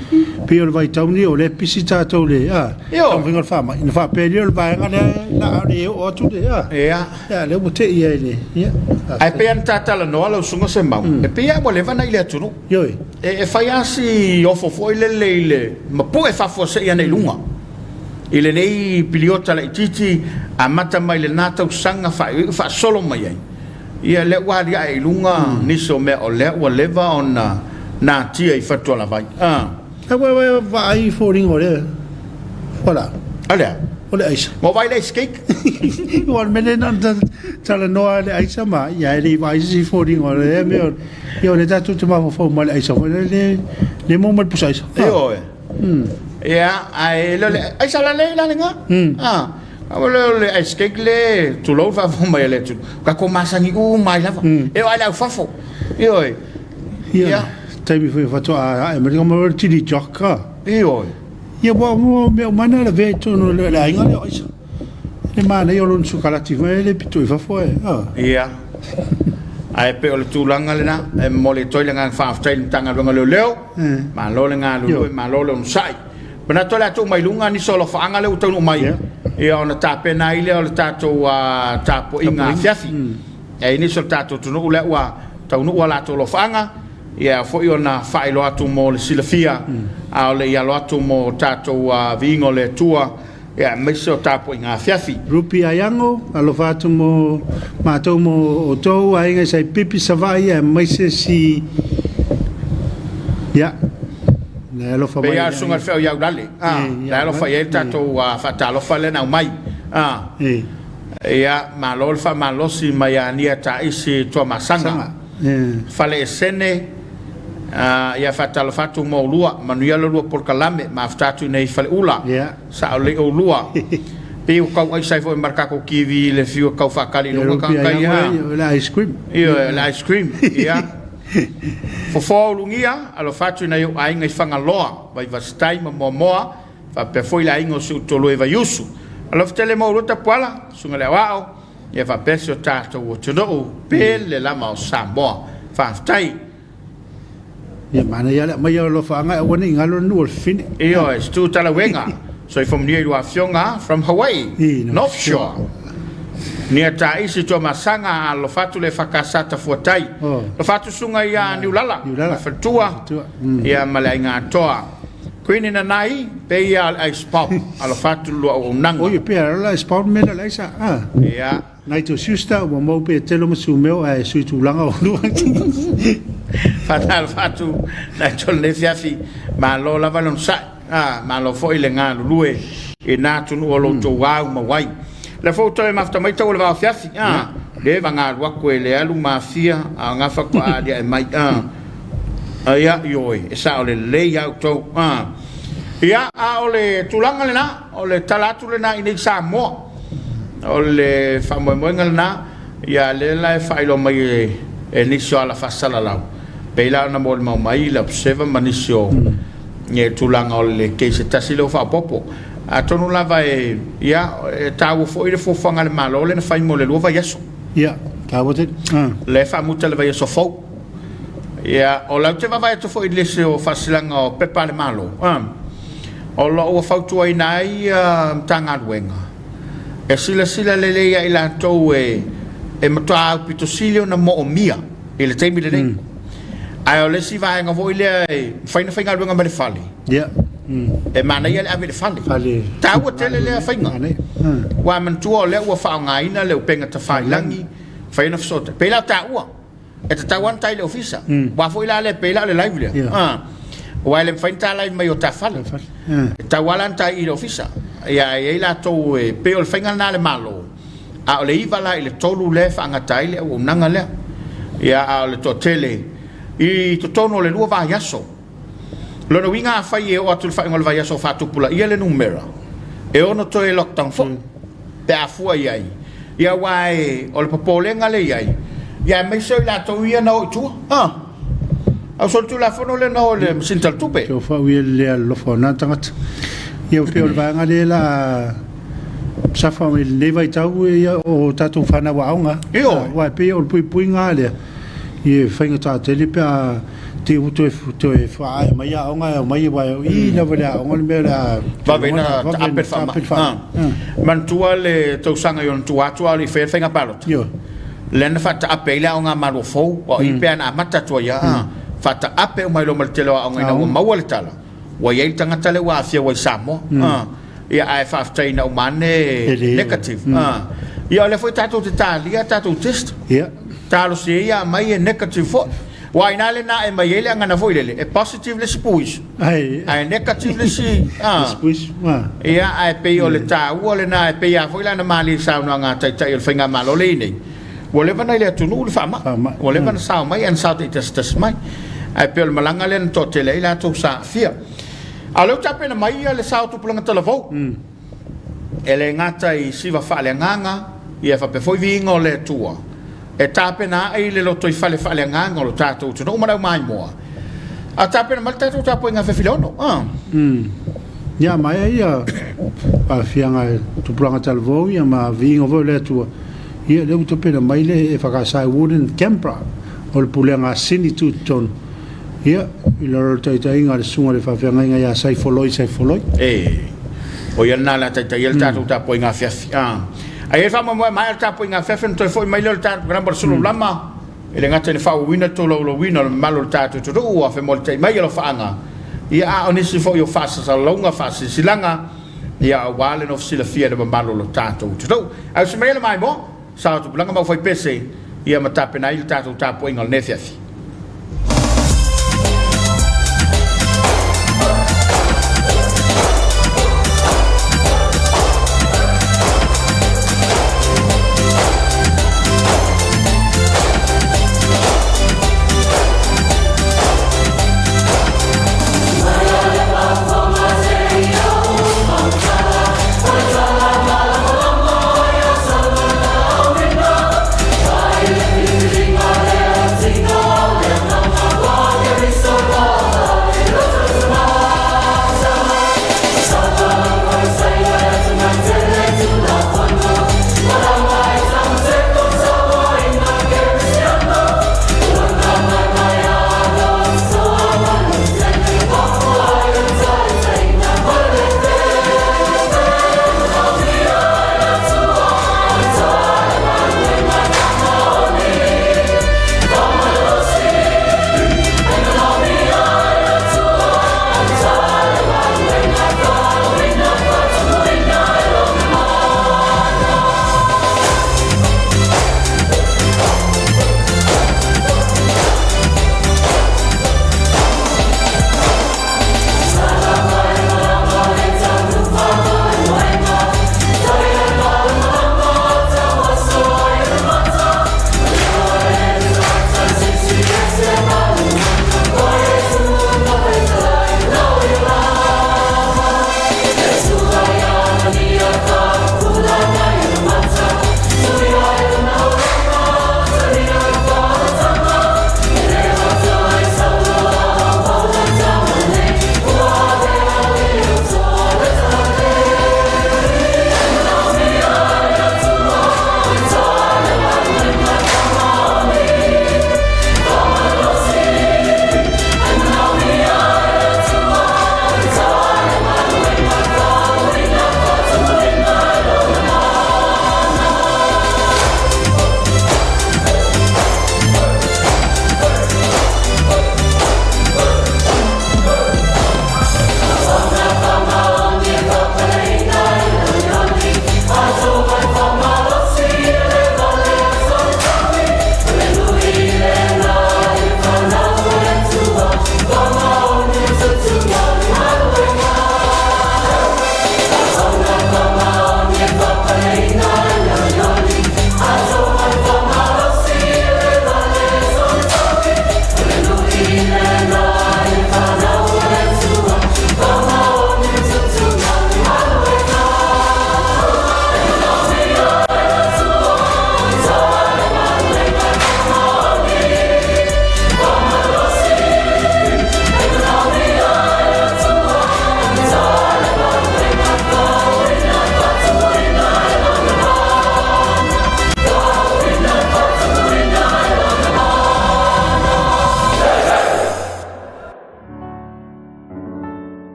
pei o le vaitau lenei o lea e pisi tatou i le taumafaiga o le faamai ona faapea lea o le vaega lea la a le oo atu le Ia. Ia lea ua te i ai le ia. Ae pei lava ona ta talanoa lau Susuga Semau, e pei lava ua leva ona i le atunuu. Ioe. E fai lava si ofo foi lele i le mapue faafuasei ane i luga i lenei piliota laitiiti amata mai lena tausaga faaiuiu faasolo mai ai. Ia lea ua aliae i luga nisi o mea o lea ua leva ona natia i fatualavai. A ua vaai i foliga o lea fualaau. A lea? O le aisa. Ua vaai i le ice cake? Aua o le mea lea na ona talanoa le aisa ma, ia e le i vaai se isi foliga o lea mea Ia o lea tatou te mafaufau ma le aisa foi lea le maua mai le pusa aisa. Ioe. Ia, ae le o le aisa la le la lena. Ah, o le o le ice cake le tulou le faafofoga mai a le atunuu. Tatou masani uma ai lava. E oo lava i le aufafo. Ioe. Ia, taimi foi faatoa ae mai le tili jock. Ioe. Ia ua mea uma na lavea i totonu o le aiga lea o aisa. Le manaia o lona sukalati foi le pito i fafo e. Ia. Ae pei o le tulaga lena, e momoli atu ai le agaga faafetai i le Matagaluega o Leoleo, malo le galulue, malo le onosai. Manatu o le a tuu mai luga nisi o alofaaga lea ua taunuu mai, ia ona tapena ai lea o le tatou tapuaiga afiafi. E i ai nisi o le tatou atunuu lea ua taunuu a latou alofaaga, ia e ao foi ona faailoa atu mo le silafia, a o le i alo atu mo tatou viiga o le Atua, ia aemaise o tapuaiga afiafi. Rupi Aiago, alofa atu mo matou mo outou aiga i Saipipi, Savaii aemaise si ia na e alofa Pei mai lava o i le susuga i le aiga. Feau i Aulale, E i la e alofa Aulale i ai le e tatou faatalofa lea na aumai. E. Ia, malo le faamalosi mai ia Nia Taisi Tuamasaga. Saga e. Faleesene, Ia faatalofa atu mo oulua, manuia le lua polokalame, mafuta atu i nei Faleula, Ia. sao lelei oulua. Pei ua tau aisa ai foi ma le tatou TV i le fiu e tau faatali i Ia luga rupi tagata ai ia. Ia o le ice cream. Ioe, o le ice cream. Ia. Fofoa Ulugia, alofa atu i nai ou aiga i Fagaloa, Vaivasitai ma Moamoa, faapea foi le aiga o si ou toalua i Vaiusu. Alofa tele mo oulua Tapuala, Susuga i le Aoao, ia faapea si o tatou atunuu pele lava o Samoa. Faafetai. Ia manaia le aumaia o alofaaga e aua ne i galo le nuu o le fafine. Ioe, Stu Talauega, soifua manuia i lua afioga from Hawaii, I North North Shore. Shore. Nia Taisi Tuamasaga, alofa atu le EFKS Tafuatai. Oh. Alofa atu susuga ia Niulala, Niulala. ma faletua, Faletua. Mm. ia ma le aiga atoa. Queen Nanai, pei ia o le ice pop, alofa atu le lua auaunaga. Oi, pea o le ice pop me le aisa. Ah. Ia. Nai to sister ua mau pe telo ma sumeo ae sui tulaga o lua. Faatalofa atu nai to lenei afiafi, malo lava le onosai, ah, malo foi le galulue i na atunuu o lo outou au mau ai. O lea foi ua toe mafuta mai tau o le vao afiafi, ah, leva galu atu e le alu ma afia, a o na faatoa aliae mai, ah, ia, ioe, e sao lelei a outou, ah. Ia, a o le tulaga lena, o le tala atu lena i nei Samoa. O le faamoemoega lena, ia lea la e faailoa mai e, e nisi o ala faasalalau, pei la ona molimau mai le Observer ma nisi o e tulaga o le case e tasi lea ua faaopoopo. Atonu lava e, ia, e taua foi le fuafuaga a le Malo lea na fai mo le lua vaiaso. Ia, taua tele. Ah. Lea e faamuta le vaiaso fou. Ia, o lau te vaavaai atu foi i le isi o faasilaga o pepa a le Malo, ah, o lo o ua fautuaina ai Matagaluega e silasila lelei ia i latou e e matua aupito sili ona moomia i le taimi lenei. Mm. Ae o le isi vaega foi lea e mafai ona faigaluega mai le fale. Yeah. Mm. E manaia le ave i le fale. Fale. Taua tele lea faiga. Mm. Ua manatua o lea ua faaaogaina le upega tafailagi, fai ona fesootai. Pei la taua. E tatau lava ona ta i le ofisa. Aua foi la lea pei la o le live lea. Yeah. Aua e le mafai ona ta live mai o ta fale. E tatau lava la ona ta i le ofisa. Ia e i ai latou e pei o le faiga lena a le Malo. A o le 9 la i le 3 lea e faagata ai le auaunaga lea. Ia a o le toatele i totonu o le lua vaiaso. O lona uiga afai e oo atu i le faaiuga o le vaiaso o faatupulaia le numera, e ono toe lockdown foi pe a fua i ai. Ia aua e, o le popolega lea e i ai, ia aemaise o i latou ia na o i tua. A, au solitulafono lea na o i le masini talatupe. Tau faaui e le alolofa o na tagata. Ia pei o le vaega lea la safa mai lenei vaitau ia o tatou fanau aoga. Ioe. Aua e pei o le puipuiga lea e faigata tele pe a te ua toe toe faaae mai aoga e aumai aua o i lava le aoga le mea o le a Vave ina taape le faamai. Manatua le tausaga i ona tua atu a o le i faia le faiga palota. Ioe. Lea na faataape ai le aoga a Maluafou, aua o i pea na amata atu ai a, faataape uma ai loa ma le tele o aoga ina ua maua le tala, ua i ai le tagata lea ua aafia ua i Samoa. Ia ae faafetai ina uma ane negative. Ia o lea foi tatou te talia a tatou test. Ia. Talosia ia aumai e negative foi. Aua o i ina lea na ae mai ai le agana foi lele, e positive le isi puisu, ae negative le isi, a. Ia, ae pei o le taua lena, e pei lava foi la na malie i saunoaga a Taitai o le Faigamalo lea e i ai nei, ua leva na i le atunuu le faamai, ua leva na sao mai ae na sao taitasitasi mai. Ae pei o le malaga lea na toatele ai latou sa aafia. A o lea ua tapena mai le sao o tupulaga talavou. E le gata i siva faaleagaga, ia faapea foi viiga o le Atua, e tapena ae i le lotoifale faaleagaga o lo tatou atunuu ma le aumaimoa, a tapena mai le tatou tapuaiga afiafi le 6. A. Ia maea ia aafiaga e tupulaga talavou ia ma viiga foi o le Atua, ia lea ua tapena mai le EFKS i Warden Canberra o le pulega a Sini Tutotonu. Ia, i lalo o le taitaiga a le Susuga i le Faafeagaiga ia Saifoloi Saifoloi. E, o ia lena o le a taitaia le tatou tapuaiga afiafi. Ae i ai le faamoemoe a maea le tapuaiga afiafi ona toe foi mai lea o le tatou programa o le sulu lama, e le gata i le faaauauina le tolaulauina o le mamalu o le tatou atunuu ua femolitai mai alofaaga, ia a o nisi foi o faasalalauga, faasilasilaga, ia aua le nofo silafia e le mamalu o le tatou atunuu. Ae usi maia le maimoa, sao tupulaga ma aufaipese, ia ma tapena ai le tatou tapuaiga o lenei afiafi.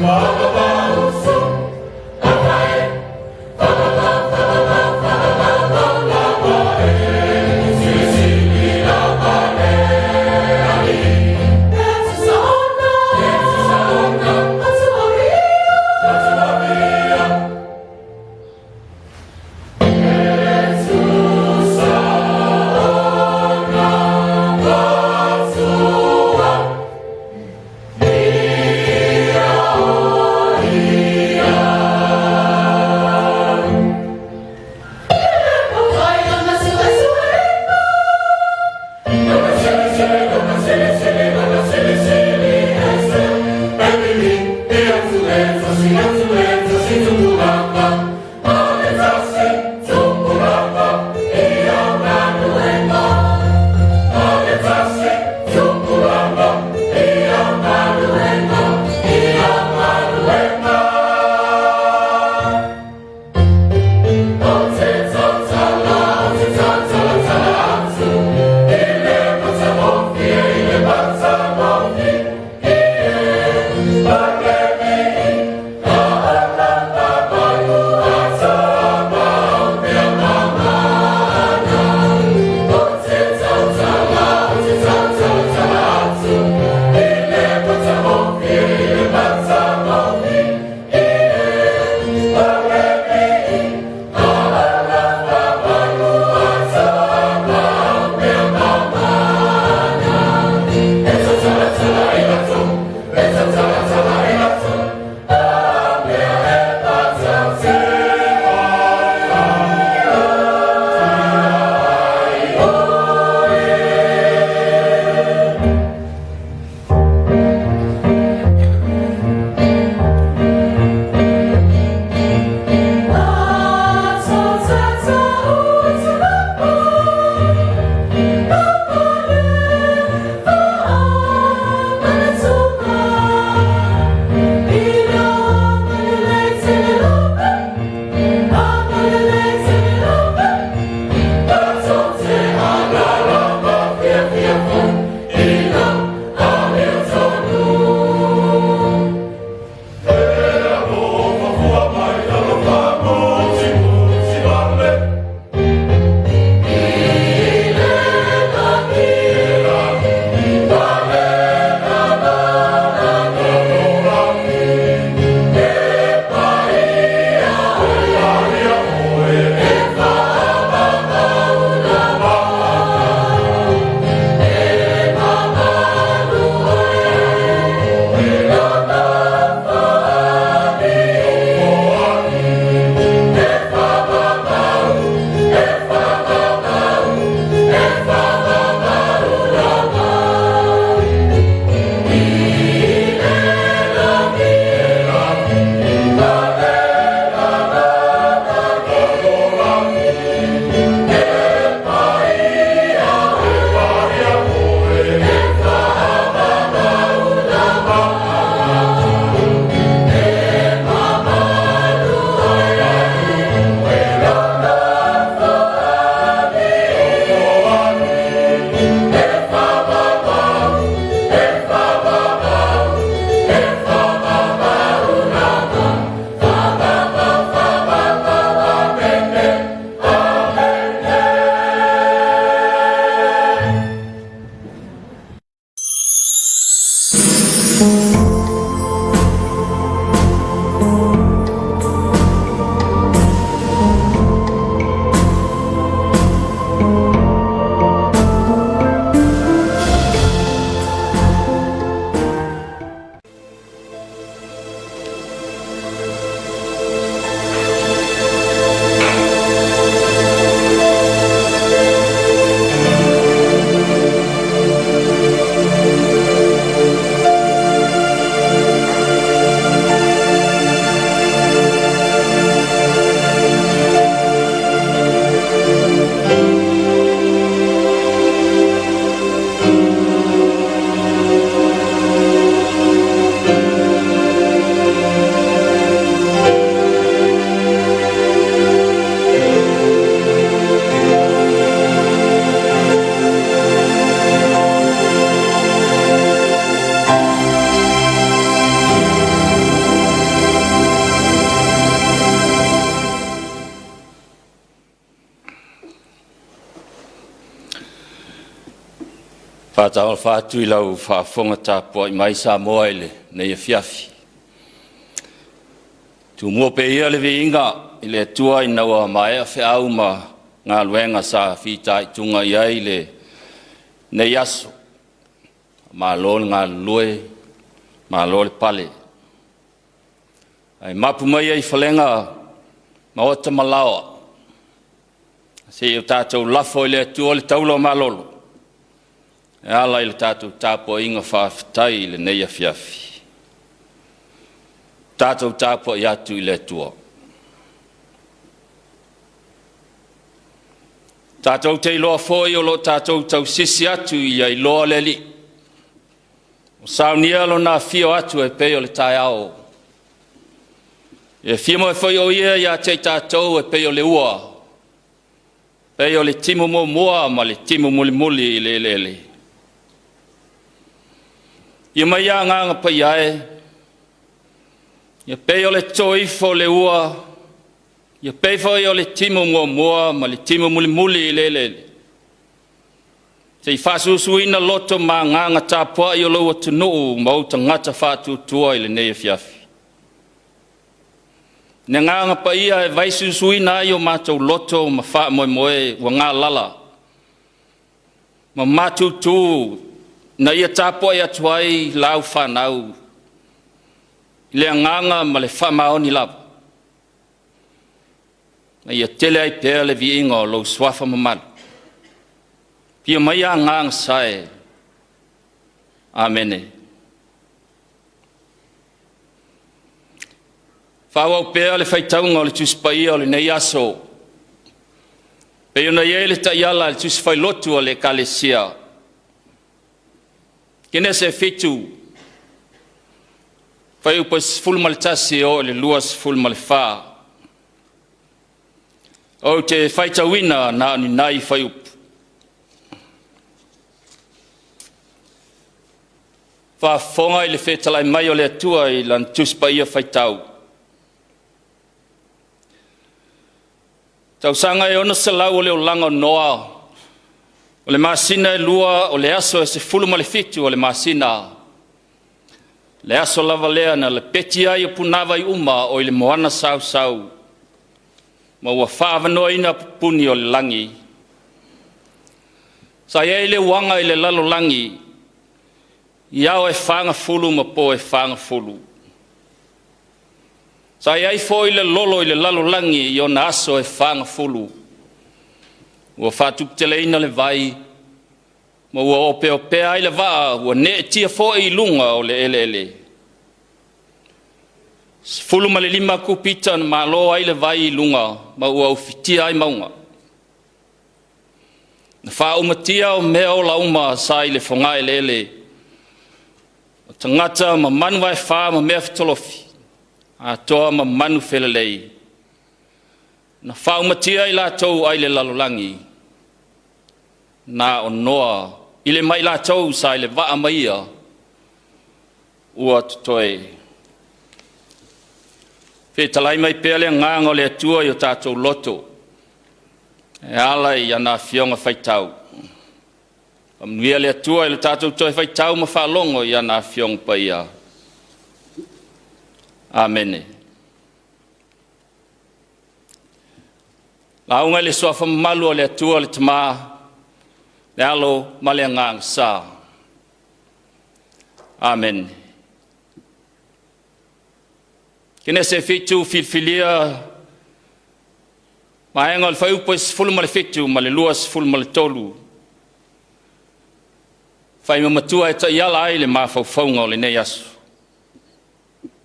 But Faatalofa atu i lau faafofoga tapuai mai Samoa i lenei afiafi. Tumua pea ia le viiga i le Atua ina ua maea feau ma galuega sa fitaituga i ai lenei aso. Malo le galulue, malo le pale. Ae mapu mai ai i falega maota ma laoa, se i o tatou lafo i le Atua le taula o malolo e ala i le tatou tapuaiga faafetai i lenei afiafi. Tatou tapuai atu i le Atua. Tatou te iloa foi o lo o tatou tausisi atu ia iloa le Alii. Ua saunia lona afio atu e pei o le taeao. E afio mai foi o ia ia te i tatou e pei o le ua, pei o le timu muamua ma le timu mulimuli i le eleele. Ia mai ia Agaga Paia e, ia pei o le totoifo o le ua, ia pei foi o le timu muamua ma le timu mulimuli i le eleele. Se i faasusuina loto ma agaga tapuai o lou atunuu ma ou tagata faatuatua i lenei afiafi. Le agaga paia e vaisusuina ai o matou loto ma faamoemoe ua galala ma matutu na ia tapuai atu ai lau fanau i le agaga ma le faamaoni lava, ma ia tele ai pea le viiga o lou suafa mamalu. Fia mai agaga sae. Amene. Faaauau pea le faitauga o le Tusi Paia o lenei aso, pei ona i ai le taiala a le Tusi Failotu a le Ekalesia. Kenese 7, fuaiupu 11 e oo i le 24. Ou te faitauina na o ni nai fuaiupu. Faafofoga i le fetalai mai o le Atua i Lana Tusi Paia faitau. Tausaga e 600 o le olaga o Noa, o le masina e lua, o le aso e 17 o le masina, le aso lava lea na lepeti ai o punavai uma o i le moana sausau, ma ua faaavanoaina pupuni o le lagi. Sa i ai le uaga i le lalolagi, i ao e fagafulu ma po e fagafulu. Sa i ai foi le lolo i le lalolagi i ona aso e fagafulu. Ua faatuputeleina le vai, ma ua opeopea ai le vaa, ua neetia foi i luga o le eleele. 15 kupita na malo ai le vai i luga, ma ua ufitia ai mauga. Na faaumatia o mea ola uma sa i le fogaeleele, o tagata ma manu vaefa ma mea fetolofi, atoa ma manu felelei. Na faaumatia i latou ai le lalolagi, na o Noa i le mai latou sa i le vaa ma ia ua totoe. Fetalai mai pea le agaga o le Atua i o tatou loto, e ala i ana afioga faitau. Faamanuia le Atua i le tatou toe faitau ma faalogo i ana afioga paia. Amene. Lauga i le suafa mamalu o le Atua le Tama, le Alo ma le Agaga Sa. Amene. Kenese 7, filifilia vaega o le fuaiupu e 17 ma le 23. Faimamatua e taiala ai le mafaufauga o lenei aso.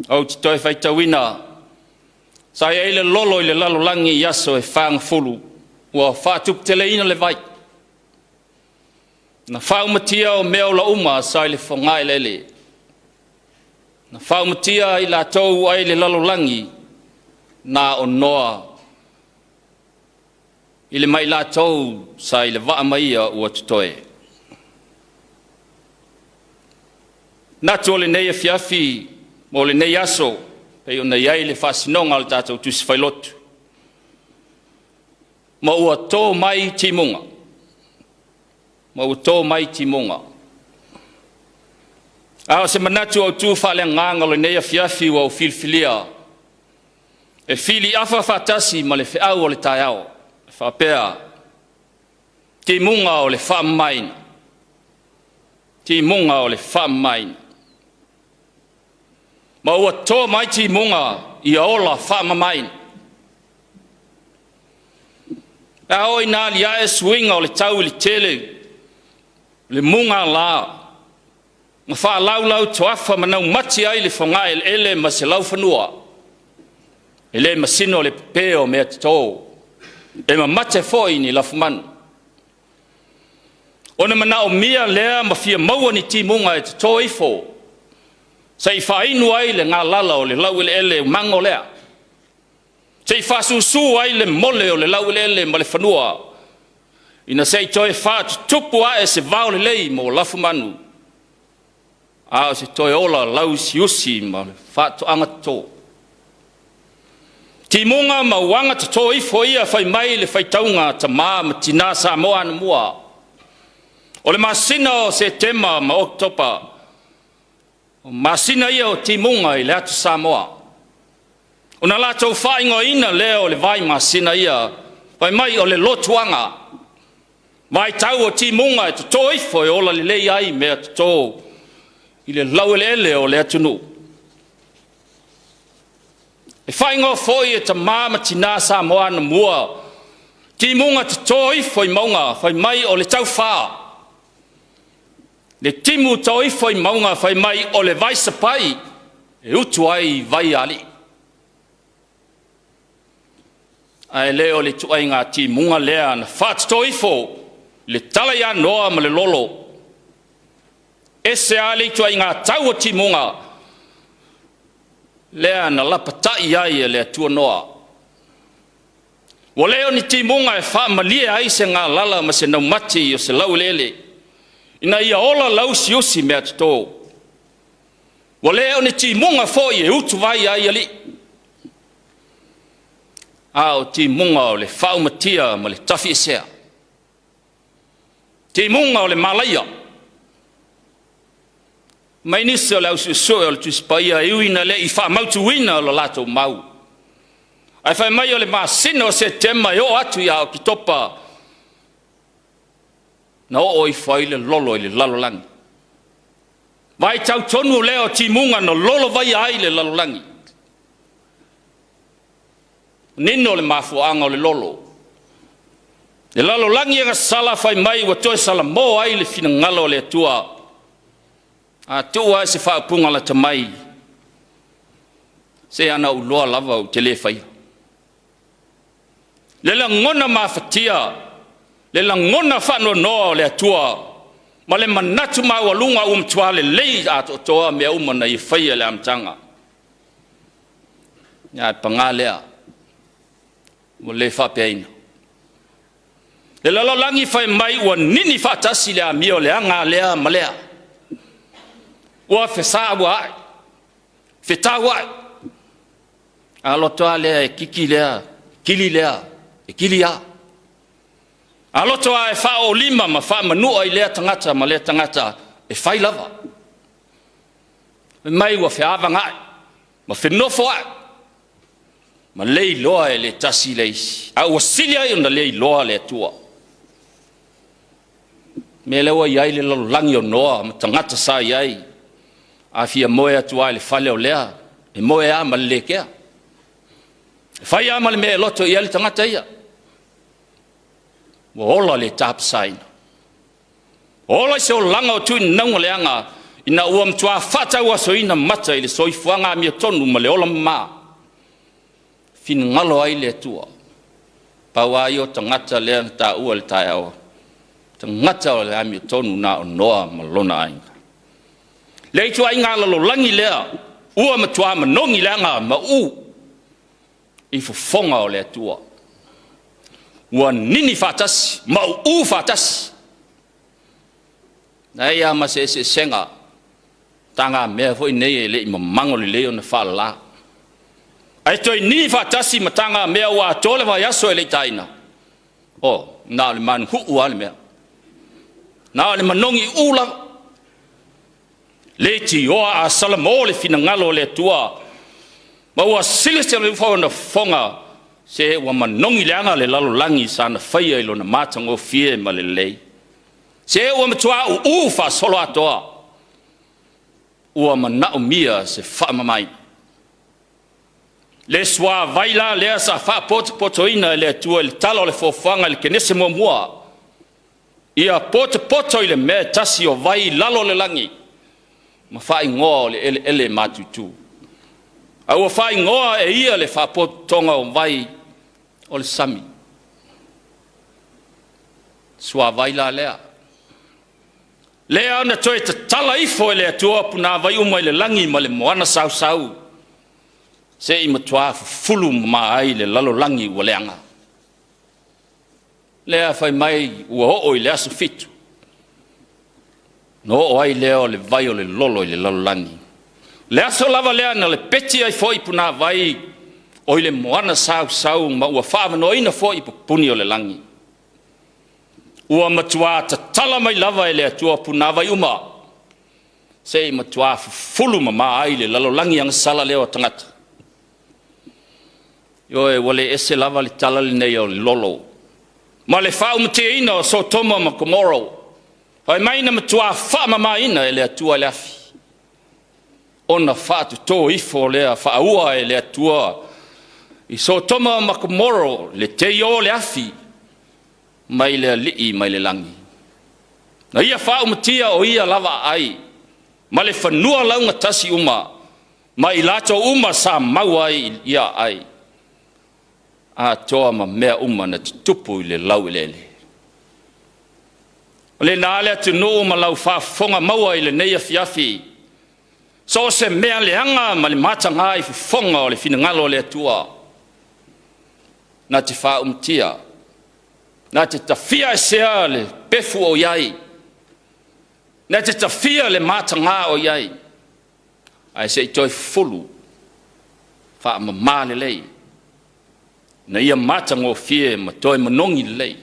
Ou te toe faitauina, sa i ai le lolo i le lalolagi i aso e fagafulu, ua faatuputeleina le vai. Na faaumatia o mea ola uma sa i le fogaeleele. Na faaumatia i latou ai le lalolagi, na o Noa i le mai latou sa i le vaa ma ia ua totoe. Natu o lenei afiafi mo lenei aso, pei ona i ai le faasinoga o le tatou Tusi Failotu, ma ua to mai timuga, ma ua to mai timuga. A o se manatu autu faaleagaga o lenei afiafi ua ou filifilia e filiafa faatasi ma le feau o le taeao, e faapea, Timuga o le faamamaina, timuga o le faamamaina. Ma ua to mai timuga ia ola faamamaina. Pe a oo ina aliae suiga o le tau i le tele, le mugala, ma faalaulau toafa ma naumati ai le fogaeleele ma se laufanua, e le masino le pepe o mea toto, e mamate foi ni lafumanu. Ona manaomia lea ma fia maua ni timuga e toto ifo, se i faainu ai le galala o le laueleele mago lea, se i faasusu ai le mole o le laueleele ma le fanua, ina se i toe faatutupu ae se vao lelei mo lafumanu, a o se toe ola lauusiusi ma le faatoaga toto. Timuga ma uaga toto ifo ia fai mai le faitauga a tamā ma tinā Samoa anamua. O le masina o Setema ma Oketopa, o masina ia o timuga i le atu Samoa. Ona latou faaigoaina lea o le vai masina ia, fai mai o le lotuaga, vaitau o timuga e toto ifo e ola lelei ai mea toto i le laueleele o le atunuu. E faaigoa foi e tamā ma tinā Samoa anamua, timuga toto ifo i mauga, fai mai o le taufa. Le timu to ifo i mauga fai mai o le vai sapai e utu ai vai a alii. Ae le o le ituaiga timuga lea na faatoto ifo le tala ia Noa ma le lolo. Ese lava le ituaiga tau o timuga lea na lapatai ai e le Atua Noa. Ua le o ni timuga e faamalie ai se galala ma se naumati o se laueleele, ina ia ola lauusiusi mea toto. Ua le o ni timuga foi e utuvai ai alii, a o timuga o le faaumatia ma le tafiesea, timuga o le malaia. Mai nisi o le au suesue o le Tusi Paia e ui ina le i faamautuina lo latou mau, ae fai mai o le masina o Setema e oo atu ia Oketopa na oo ifo ai le lolo i le lalolagi. Vaitau tonu lea o timuga na lolovaia ai le lalolagi. Nino le mafuaaga o le lolo. Le lalolagi e gasala fai mai ua toe salamo ai le finagalo o le Atua. A tuu lava se faaupuga lata mai, se ana ou iloa lava ou te le faia. Le lagona mafatia, le lagona faanoanoa o le Atua, ma le manatu maualuga ua matua lelei atoatoa mea uma na ia faia i le amataga. Ae paga lea, ua le faapeaina. Le lalolagi fai mai ua nini faatasi le amio leaga a lea ma lea. Ua fesauaai, fetauai. A loto lava lea e kiki lea, kili lea, e kili lava. A loto lava e faaoolima ma faamanua i lea tagata ma lea tagata, e fai lava. Fai mai ua feavagaai ma fenofoai ma le iloa e le tasi le isi, a ua sili ai ona le iloa le Atua. Mea lea ua i ai le lalolagi o Noa ma tagata sa i ai, a fia moe atu lava i le fale o lea, e moe lava ma le lekea. E fai lava ma le mea e loto i ai le tagata ia. Ua ola le tapasaina. Ola i se olaga o tuinauga leaga ina ua matua faatauasoina mata i le soifuaga amiotonu ma le ola mama. Finagalo ai le Atua. Pau lava ia o tagata lea na taua i le taeao, tagata o le amiotonu na o Noa ma lona aiga. Le ituaiga lalolagi lea ua matua manogi leaga ma uu i fofoga o le Atua. Ua nini faatasi ma uu faatasi. Leai lava ma se eseesega, tagamea foi nei e le i mamago lelei ona faalala. Ae toe nini faatasi ma tagamea ua atoa le vaiaso e le i taina. Oh, na o le manuhuu lava le mea. Na o le manogi uu lava. Leitioa a salamo le finagalo o le Atua, ma ua silisili ifo ona fofoga, se ua manogi leaga le lalolagi sa na faia i lona matagofie ma le lelei. Se ua matua uuu faasoloatoa, ua manaomia se faamamaina. Le suavai la lea sa faapotopotoina e le Atua i le tala o le foafoaga i le Kenese muamua, ia potopoto i le mea e tasi o vai i lalo o le lagi, ma faaigoa o le eleele matutu. A ua faaigoa e ia le faapotopotoga o vai o le sami. Suavai la lea. Lea na toe tatala ifo e le Atua punavai uma i le lagi ma le moana sausau, se i matua fufulu mama ai le lalolagi ua leaga. Lea fai mai ua oo i le aso fitu, na oo ai lea o le vai o le lolo i le lalolagi. Le aso lava lea na lepeti ai foi punavai o i le moana sausau ma ua faaavanoaina foi pupuni o le lagi. Ua matua tatala mai lava e le Atua punavai uma, se i matua fufulu mama ai le lalolagi agasala lea o tagata. Ioe, ua le ese lava le tala lenei o le lolo ma le faaumatiaina o Sotoma ma Komoro, fai mai na matua faamamaina e le Atua le afi, ona faatoto ifo lea faaua e le Atua i Sotoma ma Komoro le teio o le afi mai le alii mai le lagi. Na ia faaumatia o ia lava aai ma le fanua laugatasi uma ma i latou uma sa mau ai i ia aai, atoa ma mea uma na tutupu i le laueleele. O lena le atunuu ma lau faafofoga maua i lenei afiafi, so o se mea leaga ma le mataga i fofoga o le finagalo o le Atua, na te faaumatia, na te tafia esea le pefu o i ai, na te tafia le mataga o i ai, ae se i toe fufulu faamama lelei, na ia matagofie ma toe manogi lelei.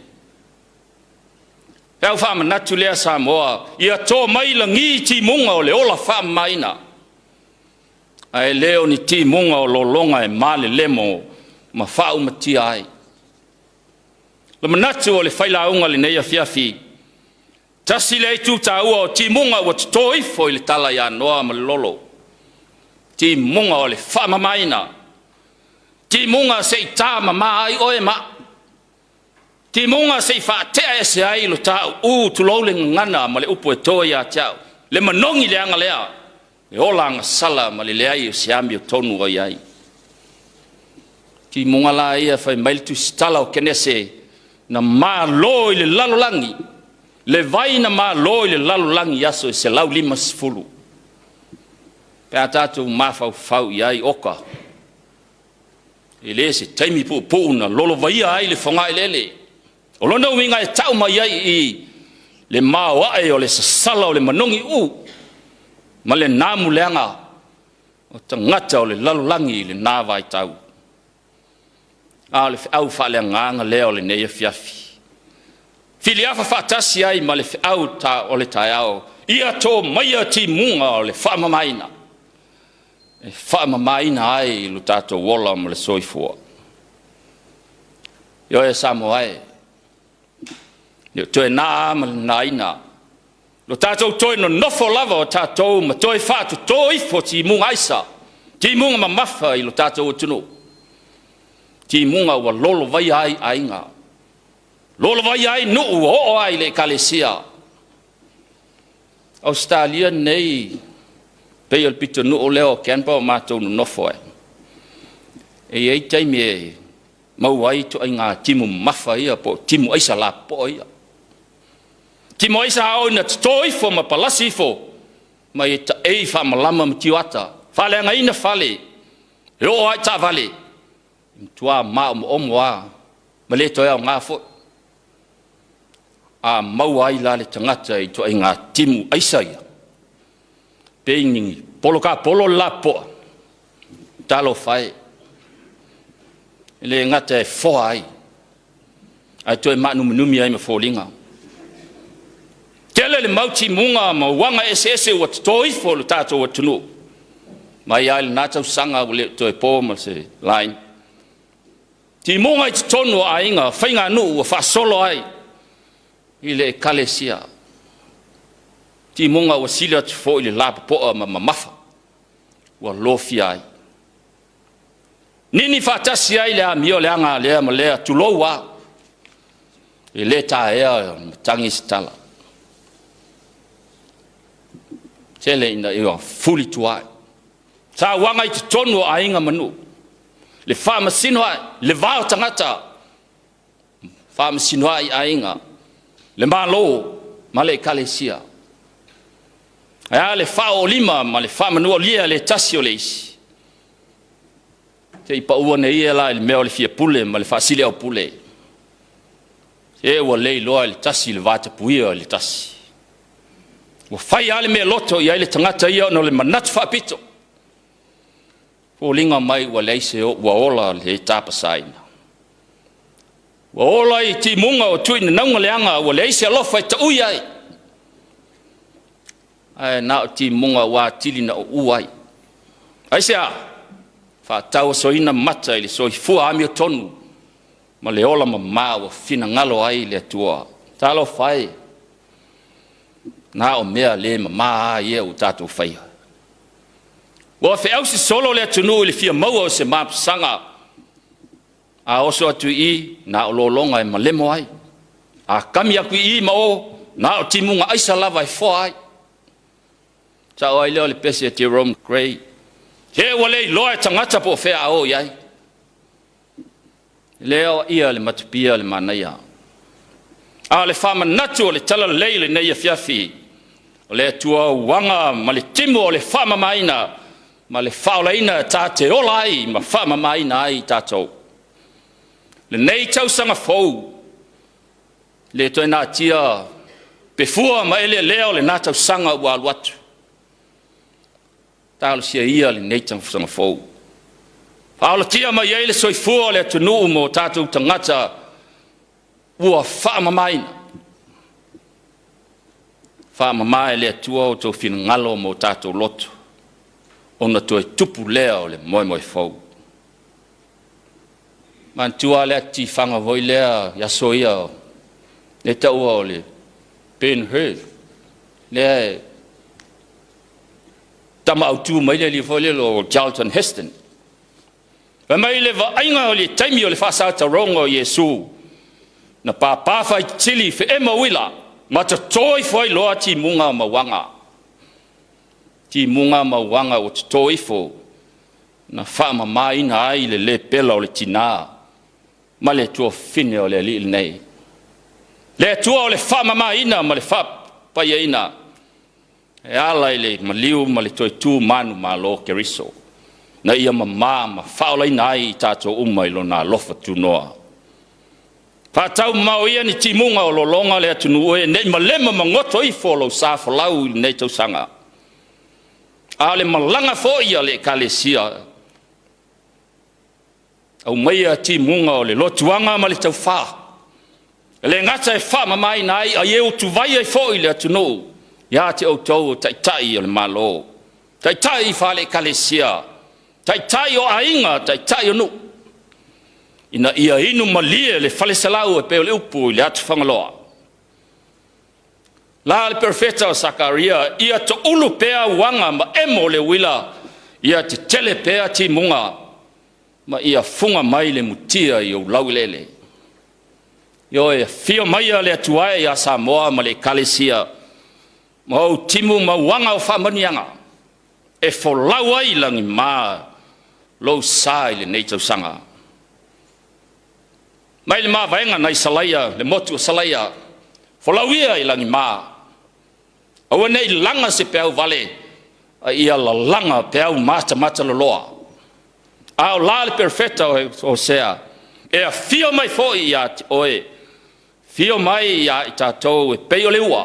E au faamanatu lea Samoa, ia to mai lagi timuga o le ola faamamaina, ae le o ni timuga o lologa e malelemo ma faaumatia ai. Le manatu o le failauga lenei afiafi, tasi lea itu taua o timuga ua toto ifo i le tala ia Noa ma le lolo, timuga o le faamamaina, timuga se i ta mama ai oe ma timuga se i faatea ese ai lo tāuu, tulou le gagana ma le upu e to ia te au, le manogi leaga lea, le ola agasala ma le leai o se amiotonu o i ai. Timuga la ia fai mai le tusitala o Kenese, na malo i le lalolagi, le vai na malo i le lalolagi i aso e 150. Pe a tatou mafaufau i ai oka, e le se taimi puupuu na lolovaia ai le fogaeleele. O lona uiga e tau mai ai i le maoae o le sasala o le manogi uu ma le namuleaga o tagata o le lalolagi i lena vaitau. A o le feau faaleagaga lea o lenei afiafi, filiafa faatasi ai ma le feau o le taeao, ia to maia timuga o le faamamaina, e faamamaina ai lo tatou ola ma le soifua. Ioe Samoa e, le o toe na ma le naaina, lo tatou toe nonofo lava o tatou ma toe faatoto ifo timuga aisa, timuga mamafa i lo tatou atunuu, timuga ua lolovaia ai aiga, lolovaia ai nuu, ua oo ai le ekalesia. Ausetalia nei, pei o le pitonuu lea o Canberra o matou nonofo ai, e i ai taimi e maua ai ituaiga timu mamafa ia po o timu aisa lapopoa ia. Timu aisa a oo ina toto ifo ma palasi ifo mai e taei faamalama ma tioata, faaleagaina fale, e oo lava i taavale, e matua maomoomo lava ma le toe aoga foi. A maua ai la le tagata i ituaiga timu aisa ia, pei ni polokapolo le lapopoa, talofa e, e le gata e foa ai, ae toe maanuminumi ai ma foliga. Tele Tele le mau timuga ma uaga eseese ua toto ifo i lo tatou atunuu. Mai lava i lena tausaga ua le o toe po ma se laina. Timuga i totonu o aiga, faiganuu ua faasolo ai i le Ekalesia. Timuga ua sili atu foi le lapopoa ma mamafa ua lofia ai. Nini faatasi ai le amio leaga a lea ma lea, tulou a, e le taea matagi se tala. Tele ina ia fulituai. Sauaga i totonu o aiga ma nuu. Le faamasino ai, le va o tagata, faamasino ai aiga, le Malo ma le Ekalesia. Ae a le faaoolima ma le faamanualia le tasi o le isi? Se i pau ane ia la i le mea o le fia pule ma le faasiliaupule. Se ua le iloa e le tasi le vatapuia o le tasi. Ua fai lava le mea loto i ai le tagata ia ona o le manatu faapito. Foliga mai ua leai se ua ola le tapasaina. Ua ola i timuga o tuinanauga leaga, ua leai se alofa e taui ai. Ae na o timuga ua atili na uu ai. Aisea? Faatauasoina mata i le soifua amiotonu ma le ola mama ua finagalo ai le Atua. Talofa e, na o mea le mama a ia ua tatou faia. Ua feausi solo le atunuu i le fia maua o se mapusaga. A oso atu i i, na o lologa e malemo ai. A kami atu i i ma o, na o timuga aisa lava e foa ai. Sao ai lea o le pese a Jerome Gray. Se ua le iloa e tagata po o fea a o i ai. E le aoaia le matupia le manaia. A o le faamanatu o le talalelei lenei afiafi, o le Atua uaga ma le timu o le faamamaina ma le faaolaina ta te ola ai ma faamamaina ai tatou. Lenei tausaga fou, le toe natia pefua ma eleelea o lena tausaga ua alu atu. Talosia ia lenei tausaga fou. Faaolatia mai ai le soifua o le atunuu ma o tatou tagata ua faamamaina. Faamama e le Atua outou finagalo ma o tatou loto, ona toe tupu lea o le moemoe fou. Manatua le atifaga foi lea i aso ia, le taua o le Ben Hur, lea e tama autu mai le alii foi lele o Charlton Heston. Fai mai le vaaiga o le taimi o le faasataroga o Iesu, na pāpā faitili feema uila, ma toto ifo ai loa timuga ma uaga. Timuga ma uaga ua toto ifo, na faamamaina ai le lepela o le tinā ma le tuafafine o le alii lenei. Le Atua o le faamamaina ma le faapaiaina, e ala i le maliu ma le toe tu manumalo o Keriso, na ia mamā ma faaolaina ai i tatou uma i lona alofa tunoa. Faatau mamao ia ni timuga o lologa le atunuu e, nei malema magoto ifo lou sa folau i lenei tausaga. A o le malaga foi a le Ekalesia, aumaia timuga o le lotuaga ma le taufā, e le gata e faamamaina ai, a ia utuvai ai foi le atunuu ia te outou o taitai o le Malo, taitai faale-ekalesia, taitai o aiga, taitai o nuu, ina ia inu malie le falesalau e pei o le upu i le atu Fagaloa. La le perofeta o Sakaria, ia toulu pea uaga ma emo le uila, ia tetele pea timuga, ma ia fuga mai le mutia i ou laueleele. Ioe, afio maia le Atua e ia Samoa ma le Ekalesia, ma ou timu ma uaga o faamanuiaga, e folau ai lagima lou sa i lenei tausaga. Mai le mavaega nai Salaia, le motu o Salaia, folau ia i lagima, aua ne i laga se peau vale, a ia lalaga peau matamata loloa. A o la le perofeta o Hosea, e afio mai foi ia te oe, afio mai ia i tatou e pei o le ua,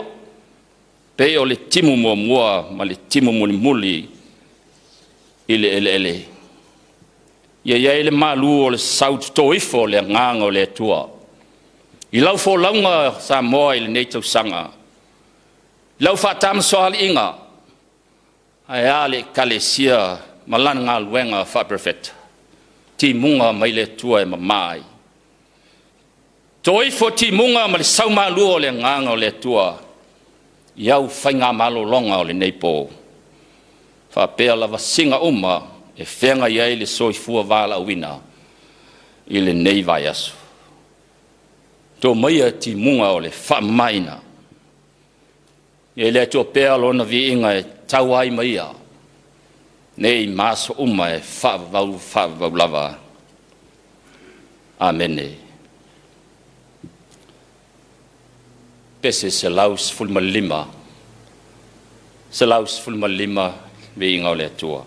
pei o le timu muamua ma le timu mulimuli i le eleele. Ia i ai le malu o le sau toto ifo o le agaga o le Atua. I lau folauga Samoa i lenei tausaga, lau faatamasoaliiga, ae a le Ekalesia ma lana galuega faaperofeta, timuga mai le Atua e mama ai. To ifo timuga ma le saumalua o le Agaga o le Atua i au faigamalologa o lenei po, faapea lavasiga uma e feagai ai le soifua valaauina i lenei vaiaso. To maia timuga o le faamamaina, ia i le Atua pea lona viiga e tau ai ma ia, nei ma aso uma e faavavau faavavau lava. Amene. Pese 115, 115, viiga o le Atua.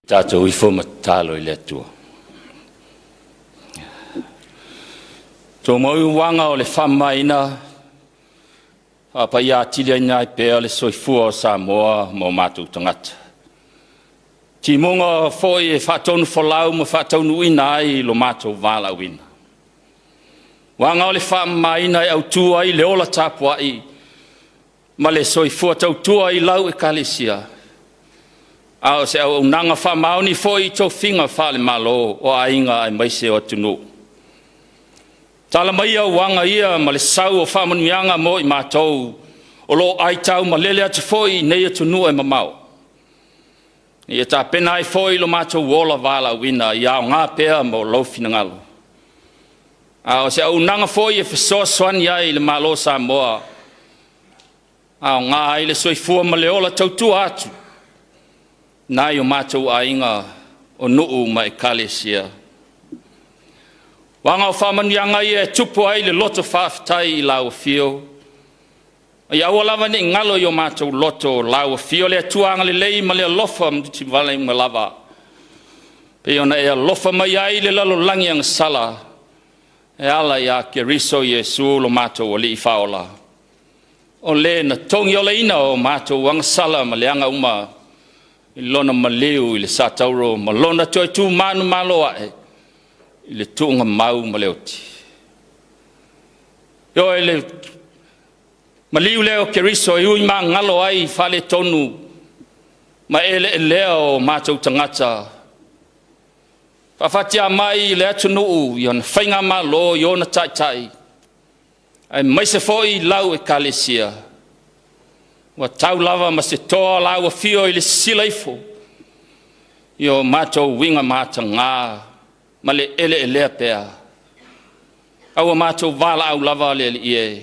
Tatou ifo ma tatalo i le Atua. Tō mau uaga o le faamamaina, faapaia atili ai pea le soifua o Samoa ma o matou tagata. Timuga foi e faatonu folau ma faataunuuina ai lo matou valaauina. Uaga o le faamamaina e autu ai le ola tapuai ma le soifua tautua i lau Ekalesia, a o se auaunaga faamaoni foi i tofiga faale-Malo o aiga aemaise o atunuu. Tala mai auaga ia ma le sau o faamanuiaga mo i matou o lo o aitau malele atu foi i nei atunuu e mamao. Ia tapena ai foi lo matou ola valaauina ia aoga pea mo lou finagalo. A o se auaunaga foi e fesoasoani ai i le Malo o Samoa, aoga ai le soifua ma le ola tautua atu nai o matou aiga o nuu ma ekalesia. Uaga o faamanuiaga ia e tupu ai le loto faafetai i lau afio, ia aua lava ne i galo i o matou loto lau afio le Atua agalelei ma le alofa mulitivale uma lava, pei ona e alofa mai ai i le lalolagi agasala e ala ia Keriso Iesu lo matou Alii Faaola, o le na togiolaina o matou agasala ma leaga uma i lona maliu i le satauro ma lona toe tu manumalo ae i le tuuga mau ma le oti. Ioe, le maliu lea o Keriso e ui magalo ai faaletonu ma eleelea o matou tagata, faafatia mai i le atunuu i ona faigamalo i ona taitai, aemaise foi lau ekalesia, ua tau lava ma se toa lau afio i le sisila ifo i o matou uiga mataga ma le eleelea pea. A ua matou valaau lava le Alii e,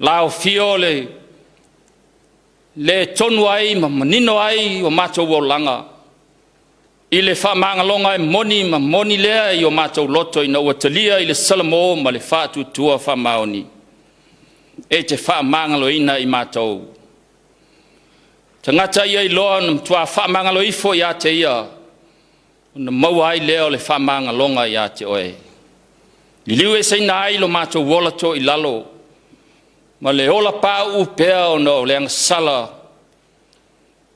laofio le le tonu ai ma manino ai o matou olaga i le faamagaloga e moni ma moni lea i o matou loto ina ua talia i le salamo ma le faatuatua faamaoni e te faamagaloina i matou. Tagata ia iloa na matua faamagalo ifo ia te ia, ona maua ai lea o le faamagaloga ia te oe. Liliu eseina ai lo matou ola toilalo ma le ola pauu pea ona o le agasala,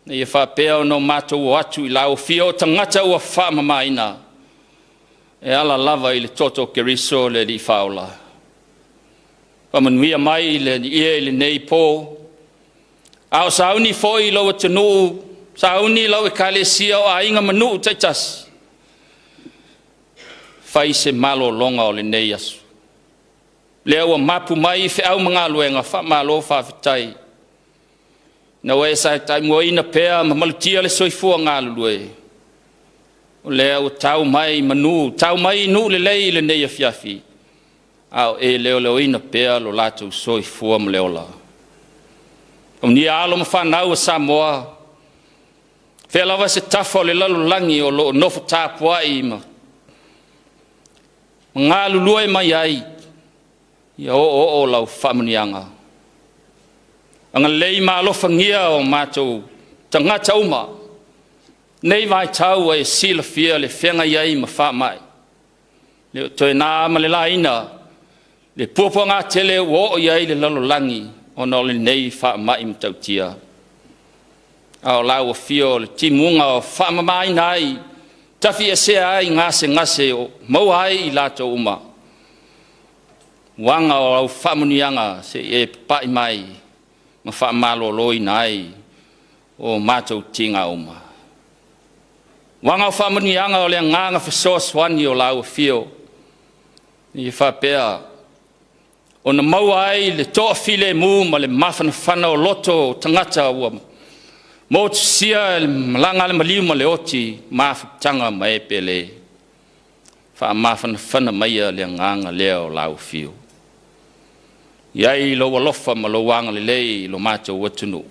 ina ia faapea ona o matou o atu i lauofia o tagata ua faamamaina, e ala lava i le toto o Keriso le Alii Faaola. Faamanuia mai le Alii e i lenei po, a o sauni foi i lou atunuu, sauni i lau ekalesia o aiga ma nuu taitasi, fai se malologa o lenei aso. Lea ua mapu mai feau ma galuega, faamalo faafetai. Ina ua e taimuaina pea ma malutia le soifua galulue, o lea ua tau mai manu, tau mai i nuu lelei i lenei afiafi, a o e leoleoina pea lo latou soifua ma le ola. Aunia alo ma fanau a Samoa, fea lava se tafa o le lalolagi o lo o nofo tapuai ma galulue mai ai, ia oooo lau faamanuiaga. Agalelei ma alofagia o matou tagata uma, nei vaitau ua e silafia le feagai ai ma faamai, le o toe na ma le laina le puapuaga tele ua oo i ai le lalolagi ona o lenei faamai matautia. A o lau afio o le timuga o faamamaina ai, tafiesea ai gasegase o maua ai i latou uma, uaga o au faamanuiaga se i e papai mai ma faamaloloina ai o matou tiga uma. Uaga o faamanuiaga o le agaga fesoasoani o lau afio, ia faapea ona maua ai le toafilemu ma le mafanafana o loto o tagata ua motusia e le malaga a le maliu ma le oti, mafutaga ma e pele. Faamafanafana maia le agaga lea o lau afio. I ai lou alofa ma lou agalelei i lo matou atunuu.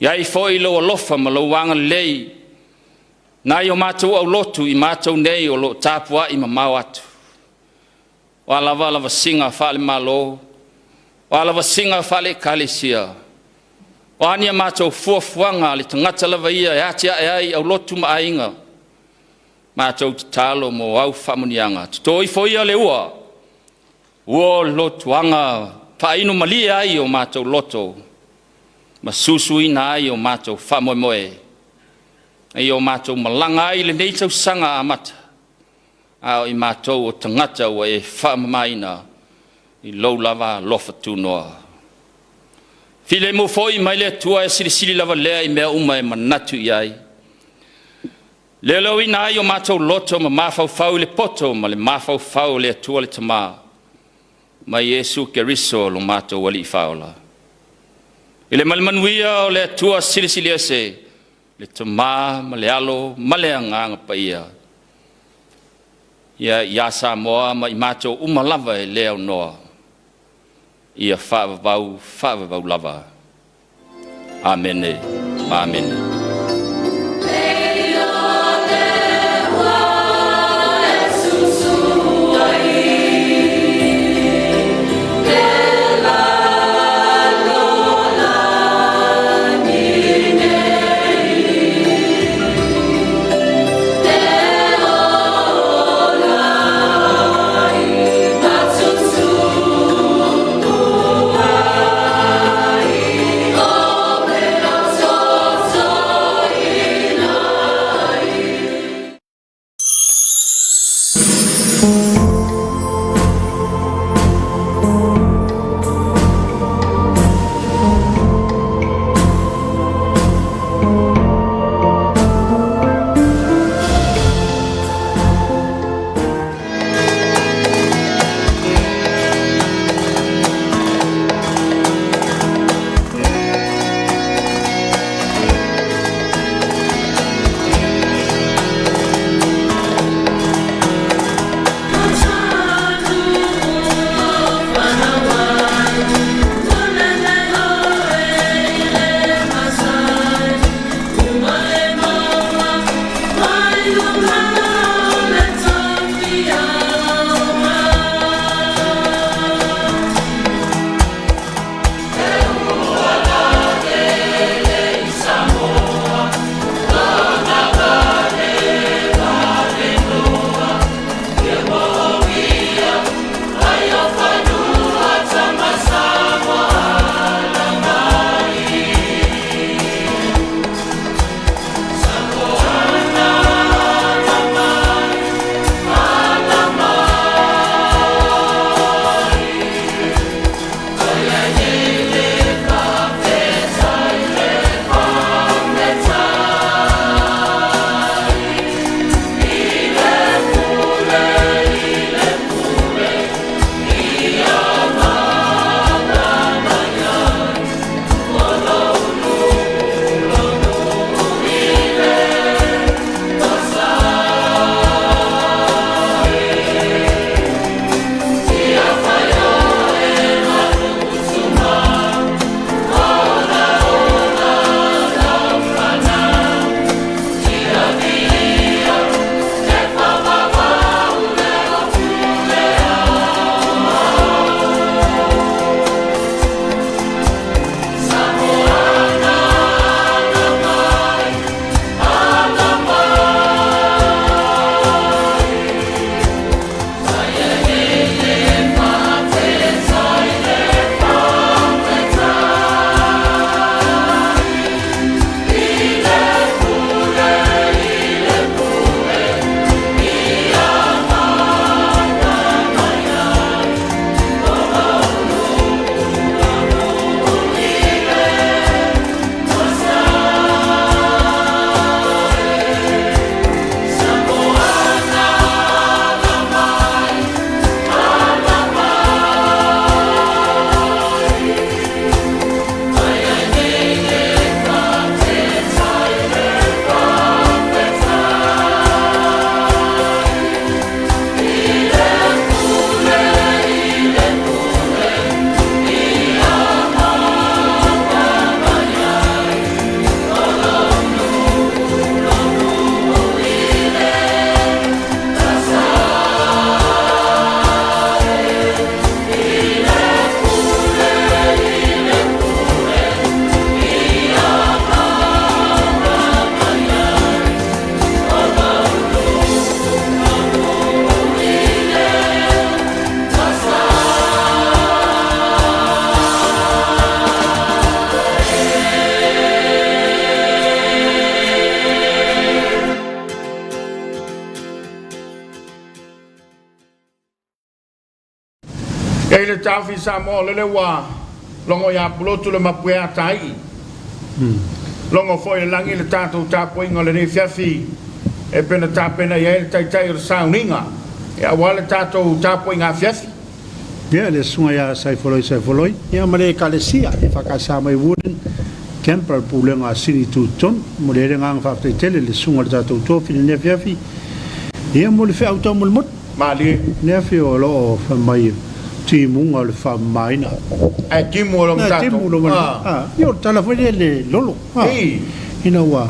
I ai foi lou alofa ma lou agalelei nai o matou aulotu i matou nei o lo o tapuai mamao atu. O a lava lavasiga faale-Malo, o a lavasiga faale-Ekalesia, o a ni a matou fuafuaga a le tagata lava ia e atiae ai aulotu ma aiga, matou tatalo mo au faamanuiaga. Toto ifo ia le ua, ua o le lotuaga faainu malie ai o matou loto, ma susuina ai o matou faamoemoe, a o matou malaga ai i lenei tausaga amata, a o i matou o tagata ua e faamamaina i lou lava alofa tunoa. Filemu foi mai le Atua e silisili lava lea i mea uma e manatu i ai. Leoleoina ai o matou loto ma mafaufau i le poto ma le mafaufau o le Atua le Tama, ma Iesu Keriso lo matou Alii Faaola. I le manuia o le Atua Silisili Ese, le Tama ma le Alo ma le Agaga Paia, ia iā Samoa ma i matou uma lava e le aunoa, ia faavavau, faavavau lava. Amene ma amene. E i le taofi Samoa o lele ua logo ia Pulotu le mapuea taii. Logo foi le lagi le tatou tapuaiga o lenei afiafi. e pei ona tapena i ai le Taitai o le sauniga aua le tatou tapuaiga afiafi. Ia, le Susuga ia Saifoloi Saifoloi, ia ma le Ekalesia EFKS mai Wooden Camp a le Pulega a Sini Tutotonu. E momoli ai le agaga faafetai tele i le Susuga i le tatou Tofi i lenei afiafi, ia mo le feau taumolimoli. Malie. Lenei afi o lo o fai mai timuga o le faamamaina. Ae timu o lo ma tatou. Timu lo ma. Ah, ia o le tala foi lea le lolo. Ah. Ina ua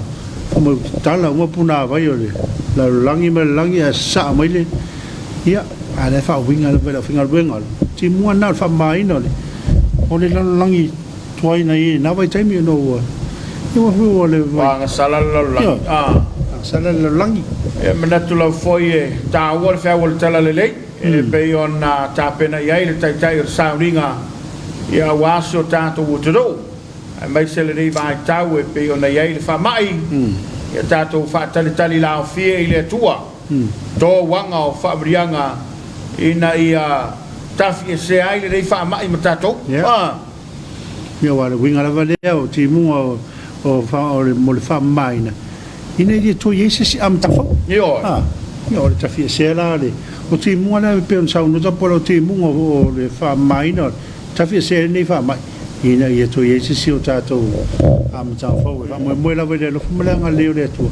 fai mai tala uma punavai o le lalolagi ma le lagi ae sasaa mai le Ia, a o la e faauiga lava i le aufaigaluega, o le timuga lena o le faamamaina o le, o le lalolagi tuai na i ai i lena vaitaimi ona ua, ia ua foi ua le vai. Ua agasala le lalolagi. Ioe, agasala le lalolagi. E manatu lava foi e taua le feau o le Talalelei e pei ona tapena i ai le Taitai o le Sauniga ia aua si o tatou atunuu aemaise lenei vaitau e pei ona i ai le faamai, ia tatou faatalitali laofie i le Atua. Touaga o faamaliaga ina ia tafiesea ai lenei faamai ma tatou. Ia, aua o le uiga lava lea o timuga o le mo le faamamaina, ina ia toe i ai se isi amataga fou. Ioe. Ia, o le tafiesea la o le o timuga lea e pei ona saunoa Tapuala, o timuga o le faamamaina, o le tafiesea ai lenei faamai, ina ia toe i ai se isi o tatou amataga fou. E faamoemoe lava i le alofa ma le agalelei o le Atua.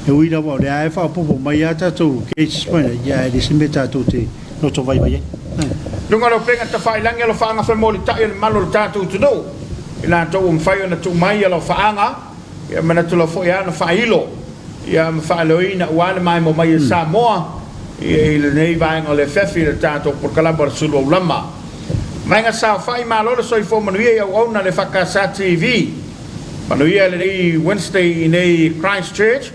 E ui lava o lea e faaopoopo mai a tatou cases mai, ia ae le se mea tatou te loto vaivai ai. Luga o le upega tafailagi alofaaga femolitai o le malu o le tatou atunuu, i latou ua mafai ona tuu mai alofaaga, ia manatu lava foi a ona faailo ia ma faaleoina aua le maemo mai e Samoa i lenei vaega o le afiafi i le tatou polokalama o le Sulu Aulama. Vaega Saofai Malo le soifua manuia i auauna le EFKS TV. Manuia lenei Wednesday i nei Christchurch,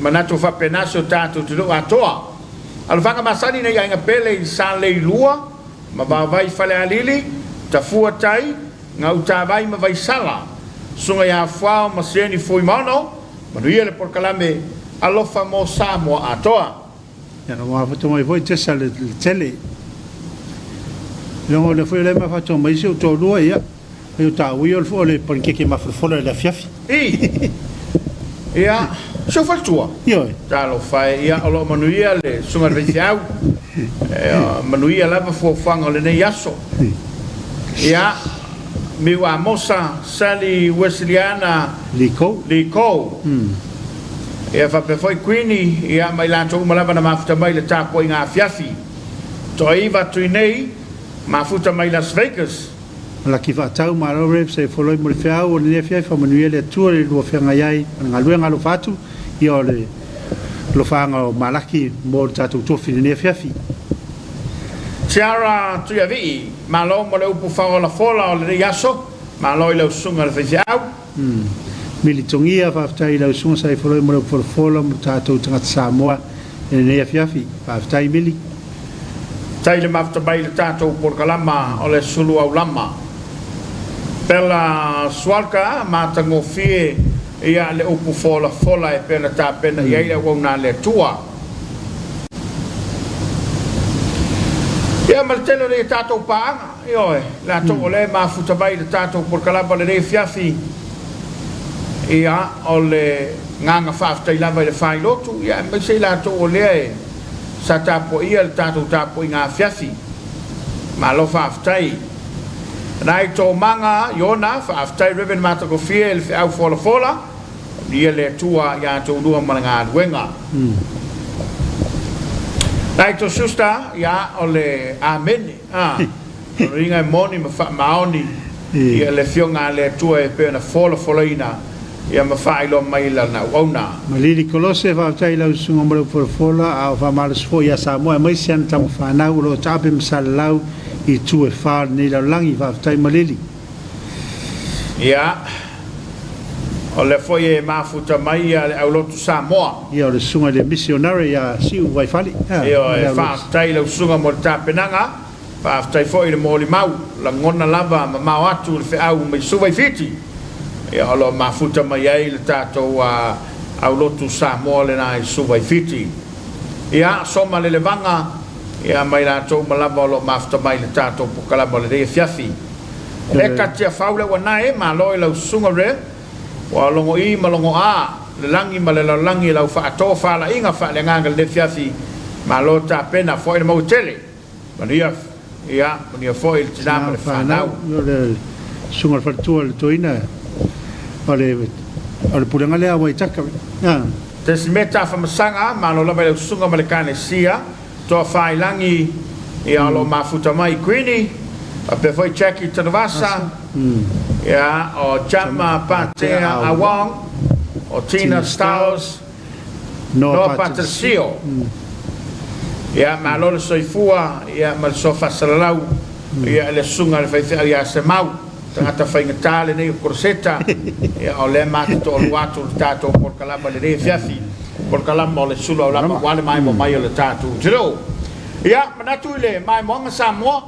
manatu faapena si o tatou atunuu atoa. Alofaga masani nei aiga pele i Saleilua ma Vaovai Falealili, Tafua Tai, Gautavai ma Vaisala, Susuga ia Fuao ma Sieni Fuimaono, manuia le polokalame Alofa mo Samoa atoa. Ia, ua mafuta mai foi Tessa le tele. Leaga o lea foi o lea e mafatua mai si ou toalua, ia, ai o taua ia o le panikeke mafolafola i le afiafi. I. Ia, si ou faletua. Ioe. Talofa e, ia, o lo o manuia le Susuga i le Faifeau. Manuia lava fuafuaga o lenei aso. Ia, Miu Amosa, Sally Wesiliana Liko. Liko. Ia faapea foi Queenie, ia ma i latou uma lava na mafuta mai i le tapuaiga afiafi. Toaiva Tuinei, mafuta mai Las Vegas. Malaki Faatau, Malo Rev Seifoloi mo le feau o lenei afiafi, faamanuia le Atua i le lua feagai ai ma le galuega alofa atu, ia o le alofaaga o Malaki mo le tatou tofi i lenei afiafi. Tiara Tuiavii, Malo mo le upu faaolafola o lenei aso, malo i lau susuga le faifeau. Militongia, Faafetai i lau susuga Saifoloi mo le upu folafola mo tatou tagata Samoa i lenei afiafi. Faafetai Mili. Tai le mafuta mai i le tatou polokalama o le Sulu Aulama. Bella Sualka, Matagofie ia le upu folafola e pei ona tapena i ai le auauna a le Atua. Ia ma le tele o nei tatou paaga, ioe, latou o lea e mafuta mai i le tatou polokalama o lenei afiafi, ia, o le gaga faafetai lava i le failotu, ia aemaise i latou o lea e sa tapuaia le tatou tapuaiga afiafi. Malo faafetai. Nai Tomaga Iona, faafetai Rev. Matagofie i le feau folafola. Viia le Atua ia outou lua ma le galuega. Naito Schuster, ia o le Amene. A, o le uiga e moni ma faamaoni ia le Afioga a le Atua e pei ona folafolaina ia ma faailoa mai i Lana auauna. Malili Kolose, faafetai i lau susuga mo le folafola, a o faamalosi foi ia Samoa aemaise ana tama fanau o lo o taape ma salalau i itu e fa o lenei lalolagi. Faafetai Malili. Ia, o lea foi e mafuta mai le aulotu Samoa. Ia, o le susuga i le missionary ia Siu Vaifale. Ioe, faafetai i lau susuga mo le tapenaga, faafetai foi i le molimau, lagona lava mamao atu le feau mai Suva i Fiti. Ia, o lo o mafuta mai ai le tatou aulotu Samoa lena i Suva i Fiti. Ia, soma le levaga, ia, ma i latou uma lava o lo o mafuta mai i le tatou pokalama o lenei afiafi. Eka Tiafau le uanae, malo i lau susuga Rev. Ua logoʻī ma logoʻā le lagi ma le lalolagi i lau faatofalaiga faaleagaga i lenei afiafi. Malo tapena, foai le maua tele. Manuia, ia, manuia foi le tina ma le fanau. O le susuga i le faletua i le toeaina o le o le pulega lea a Waitaka. Ah. Tesimeta Afamasaga, malo lava i lau susuga ma le Kanesia, Toafailangi, ia o lo o mafuta mai i Kuini, faapea foi Jackie Tanuvasa, ia o Jama Patea Awong, o Tina Stiles, Noa Patasio. Ia, malo le soifua, ia, ma le soa faasalalau, ia, i le susuga i le faifeau ia Semau, tagata faigata lenei o Koroseta, ia, o lea ma te toalua atu le tatou polokalama i lenei afiafi, polokalama o le sulu aulama aua le maimoa mai o le tatou atunuu. Ia, manatu i le maimoaga Samoa,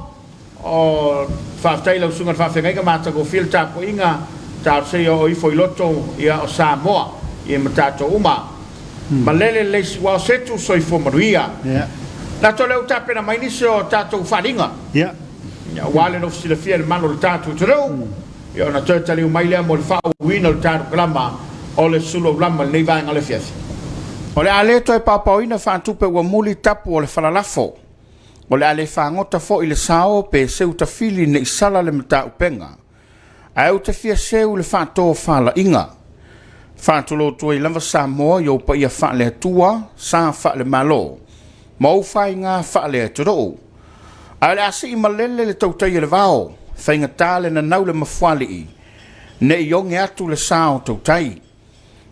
O faafetai i lau susuga i le faafeagaiga matagofie le tapuaiga talosia o ifo i loto ia o Samoa ia ma tatou uma. Malele lelei siuao setu soifua manuia. Latou lea ua tapena mai nisi o tatou faaaliga aua le nofo silafia i le malu o le tatou atunuu ia ona toe taliu mai lea mo le faaauauina o le tatou kalama o le sulu aulama i lenei vaega o le afiafi. O le a le toe paopaoina faatupe ua muli tapu o le falalafo. O le a le fagota foi le sao pe seu tafili ne i sala le mataupenga, ae ou te fia seu le faatofalaiga. Faatulou atu ai lava Samoa i ou paia faale-Atua, sa faale-Malo, ma ou faiga faale-atunuu. Ae o le a sii malele le tautai a le vao, faigata le nanau le mafuaalii, ne i oge atu le sa o tautai.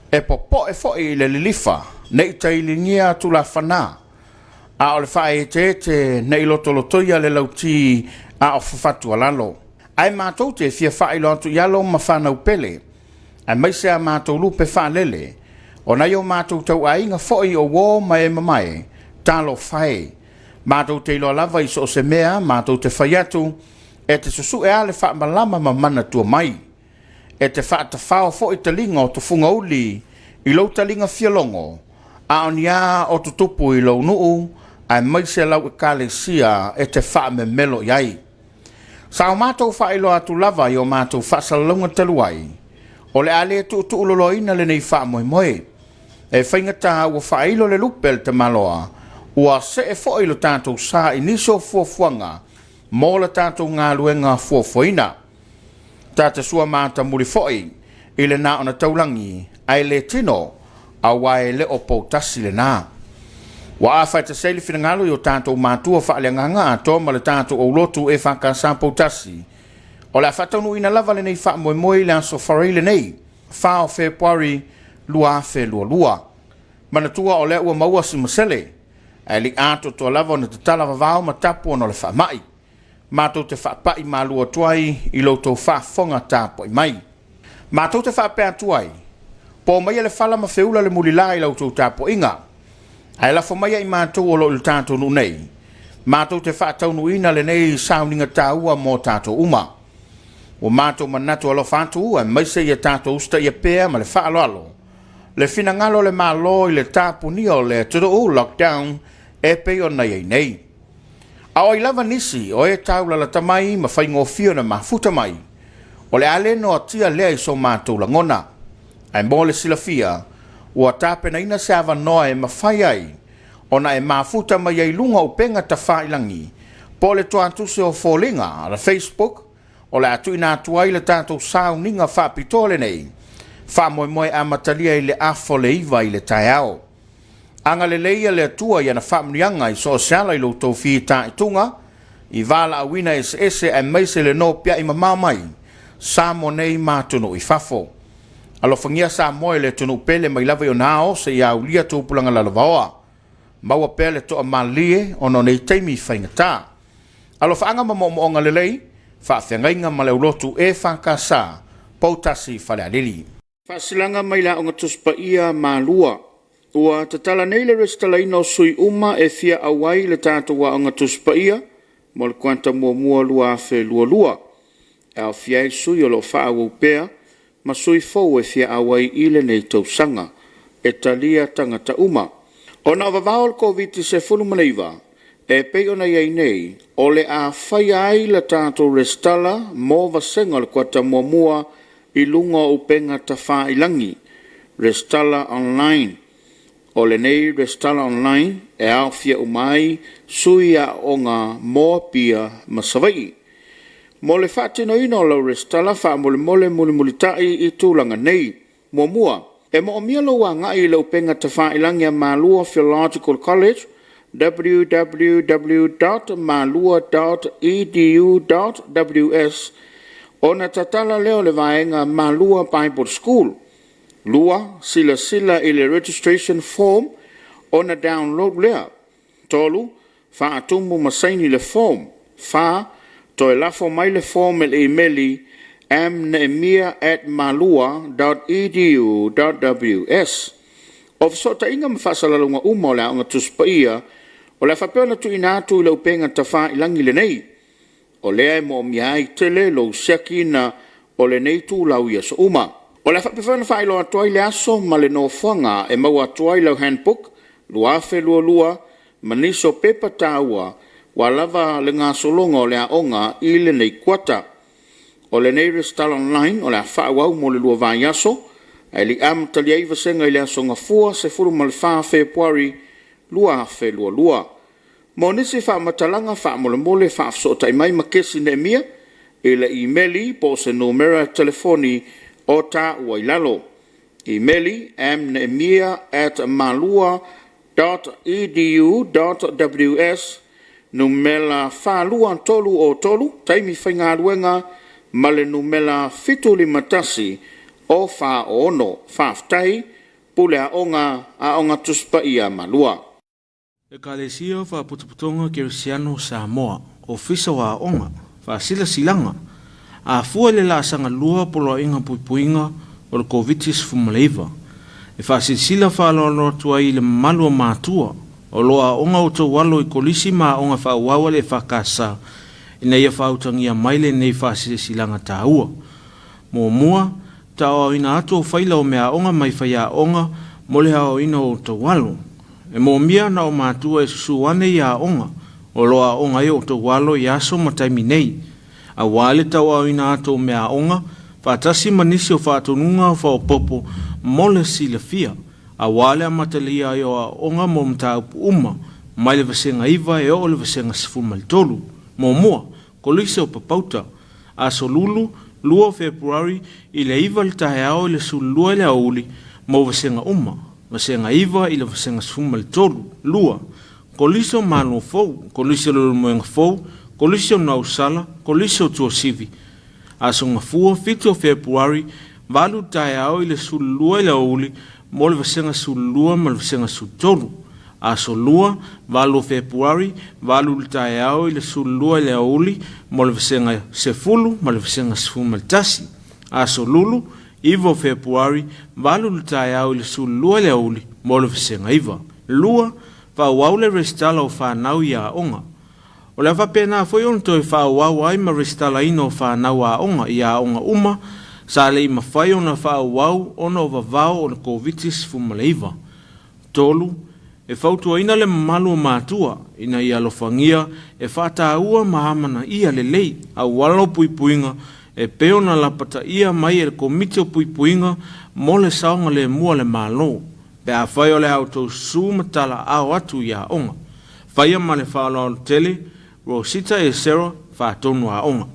E popoe foi i le lilifa, ne i tailigia atu lafana, a o le faaeteete ne i lotolotoia le lauti a o fafatualalo. Ae matou te fia faailoa atu i alo ma fanau pele, aemaise a matou lupe faalele, o nai o matou tauaiga foi o uo ma e mamae, talofa e! Matou te iloa lava i so o se mea matou te fai atu, e te susue a le faamalama ma manatua mai. E te faatafao foi taliga o tufugauli i lou taliga fialogo, a o ni a o tutupu i lou nuu aemaise lau Ekalesia e te faamemelo i ai. Sa o matou faailoa atu lava i o matou faasalalauga talu ai, o le a le tuutuuloloaina lenei faamoemoe. E faigata ua faailo le lupe a le tamaloa, ua see foi lo tatou sa i nisi o fuafuaga mo la tatou galuega fuafuaina. Ta te sua matamuli foi i le na ona taulagi ae le tino, aua e le o poutasi lena. Ua afaetasei ai le finagalo i o tatou matua faaleagaga atoa ma le tatou aulotu EFKS poutasi, o le a faataunuuina lava lenei faamoemoe i le aso Faraile lenei, 4 o Fepuari 2022. Manatua o lea ua maua si masele, ae le i atoatoa lava ona tatala vavao ma tapu ona o le faamai. Matou te faapai malu atu ai i lo outou faafofoga tapuai mai. Matou te faapea atu ai, Po maia le fala ma feula le mulila i la outou tapuaiga, ae lafo maia i matou o lo o i le tatou nuu nei, matou te faataunuuina lenei sauniga taua mo tatou uma. Ua matou manatu alofa atu aemaise ia tatou usitaia pea ma le faaaloalo le finagalo o le Malo i le tapunia o le atunuu, lockdown, e pei ona i ai nei. A o ai lava nisi o e taulalata mai ma faigofie ona mafuta mai, o le a le noatia lea i so matou lagona. Ae mo le silafia, ua tapenaina se avanoa e mafai ai ona e mafuta mai ai luga o upega tafailagi po o le toatuse o foliga a le Facebook o le a tuuina atu ai le tatou sauniga faapitoa lenei faamoemoe amatalia i le afa o le 9 i le taeao. Agalelei a le Atua i ana faamanuiaga i so o se ala i lo outou fitaituga, i valaauina eseese aemaise le nopiai mamao mai Samoa nei ma atunuu i fafo. Alofagia Samoa i le atunuu pele mai lava i ona ao seia aulia tupulaga lalovaoa. Maua pea le toamalie ona o nei taimi faigata. Alofaaga ma moomooga lelei, faafeagaiga ma le aulotu EFKS, Poutasi Falealili. Faasilaga mai le Aoga Tusi Paia Malua. Ua tatala nei le resitalaina o sui uma e fia auai i le tatou Aoga Tusi Paia mo le kuata muamua 2022, e aofia ai sui o lo o faaauau pea ma sui fou e fia auai i lenei tausaga. E talia tagata uma. Ona o vavao o le Koviti-19, e pei ona i ai nei, o le a faia ai le tatou resitala mo vasega o le kuata muamua. i luga o upega tafailagi, Resitala Online. O lenei resitala online e aofia uma ai sui aooga mo Apia ma Savaii. Mo le faatinoina o lau resitala, faamolemole mulimulita'i i tulaga nei: Muamua, e moomia lou agai i le upega tafailagi a Malua Theological College www.malua.edu.ws ona tatala lea o le vaega Malua Bible School. 2. Silasila i le Registration Form ona download lea. 3. Faatumu ma saini le form. 4. Toe lafo mai le form i le imeli mneemia@malua.edu.ws. O fesootaiga ma faasalalauga uma o le Aoga Tusi Paia o le a faapea ona tuuina atu i le upega tafailagi lenei. O lea e moomia ai tele lou siakiina o lenei itulau i aso uma. O le a faapea foi ona faailoa atu ai le aso ma le nofoaga e maua atu ai lau Handbook 2022 ma nisi o pepa taua ua lava le gasologa o le aoga i lenei kuata. O lenei resitala online o le a faaauau mo le lua vaiaso ae le i amatalia ai vasega i le aso Gafua 14 Fepuari 2022. Mo nisi faamatalaga faamolemole faafesootai mai ma Kesi Neemia i le imeli po o se numera telefoni o taua i lalo. Imeli, mneemia@malua. edu.ws, numera 42303, taimi faigaluega ma le numera 751 o 46. Faafetai. Pule Aoga, Aoga Tusi Paia Malua. Ekalesia o Faapotopotoga Kerisiano o Samoa, Ofisa o Aoga, Faasilasilaga, A fua i le laasaga lua o Poloaiga Puipuiga o le Koviti-19, e faasilasila faaaloalo atu ai i le mamalu o matua o lo o aooga outou alo i kolisi ma aoga faaauau a le EFKS ina ia faautagia mai lenei faasilasilaga taua. Muamua, tauaoina atu o faila o meaaoga mai faiaoga mo le aoaoina o outou alo. E moomia na o matua e susu ane i aoga o lo o aooga ai outou alo i aso ma taimi nei, aua le tauaoina atu o meaaoga faatasi ma nisi o faatonuga faaopoopo mo le silafia, aua le amatalia ai o aoaoga mo mataupu uma mai le vasega 9 e oo i le vasega 13. Muamua, Kolisi o Papauta, Aso Lulu, 2 o Fepuari, i le 9 i le taeao i le 12 i le aoauli mo vasega uma, vasega 9 i le vasega 13. 2, Kolisi o Malo Fou, Kolisi o Leulumoega Fou, Kolisi o Nausala, Kolisi o Tuasivi. Aso Gafua, 7 o Fepuari, 8 i le taeao i le 12 i le aoauli mo le vasega 12 ma le vasega 13. Aso Lua, 8 o Fepuari, 8 i le taeao i le 12 i le aoauli mo le vasega 10 ma le vasega 11. Aso Lulu, 9 o Fepuari, 8 i le taeao i le 12 i le aoauli mo le vasega 9. 2, Faaauau le resitala o fanau i aoga. O le a faapena foi ona toe faaauau ai ma resitalaina o fanau aoga i aoga uma sa le i mafai ona faaauau ona o vavao o le Koviti-19. 3, E fautuaina le mamalu o matua ina ia alofagia e faataua ma amanaia lelei auala o puipuiga e pei ona lapataia mai e le Komiti o Puipuiga mo le Saogalemu a le Malo pe afai o le a outou susu ma talaao atu i aoga. Faia ma le faaaloalo tele, Rosita Esera, Faatonu Aoga.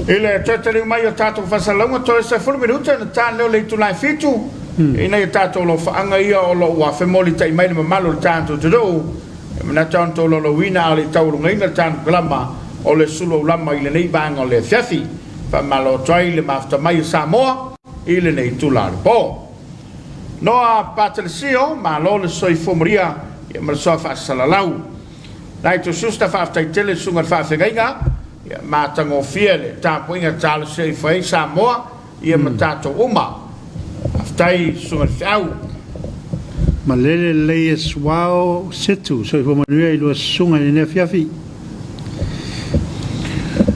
I le toe taliu mai o tatou faasalalauga, toe 10 minute ona ta lea o le itula e fitu, ina ia tatou alofaaga ia o lo o ua femolitai mai le mamalu o le tatou atunuu. E manatu lava ona outou laulauina a o le i taualugaina le tatou kalama o le sulu aulama i lenei vaega o le afiafi. Faamalo atu ai le mafuta mai a Samoa i lenei itula o le po. Noa Patelesio, malo le soifua maria ia ma le soa faasalalau. Nigel Schuster, faafetai tele i le susuga i le faafeagaiga, ia matagofie le tapuaiga talosia ifo ai Samoa ia ma tatou uma. Faafetai i le susuga i le feau. Malele lelei e suao Setu, soifua manuia i lua susuga i lenei afiafi.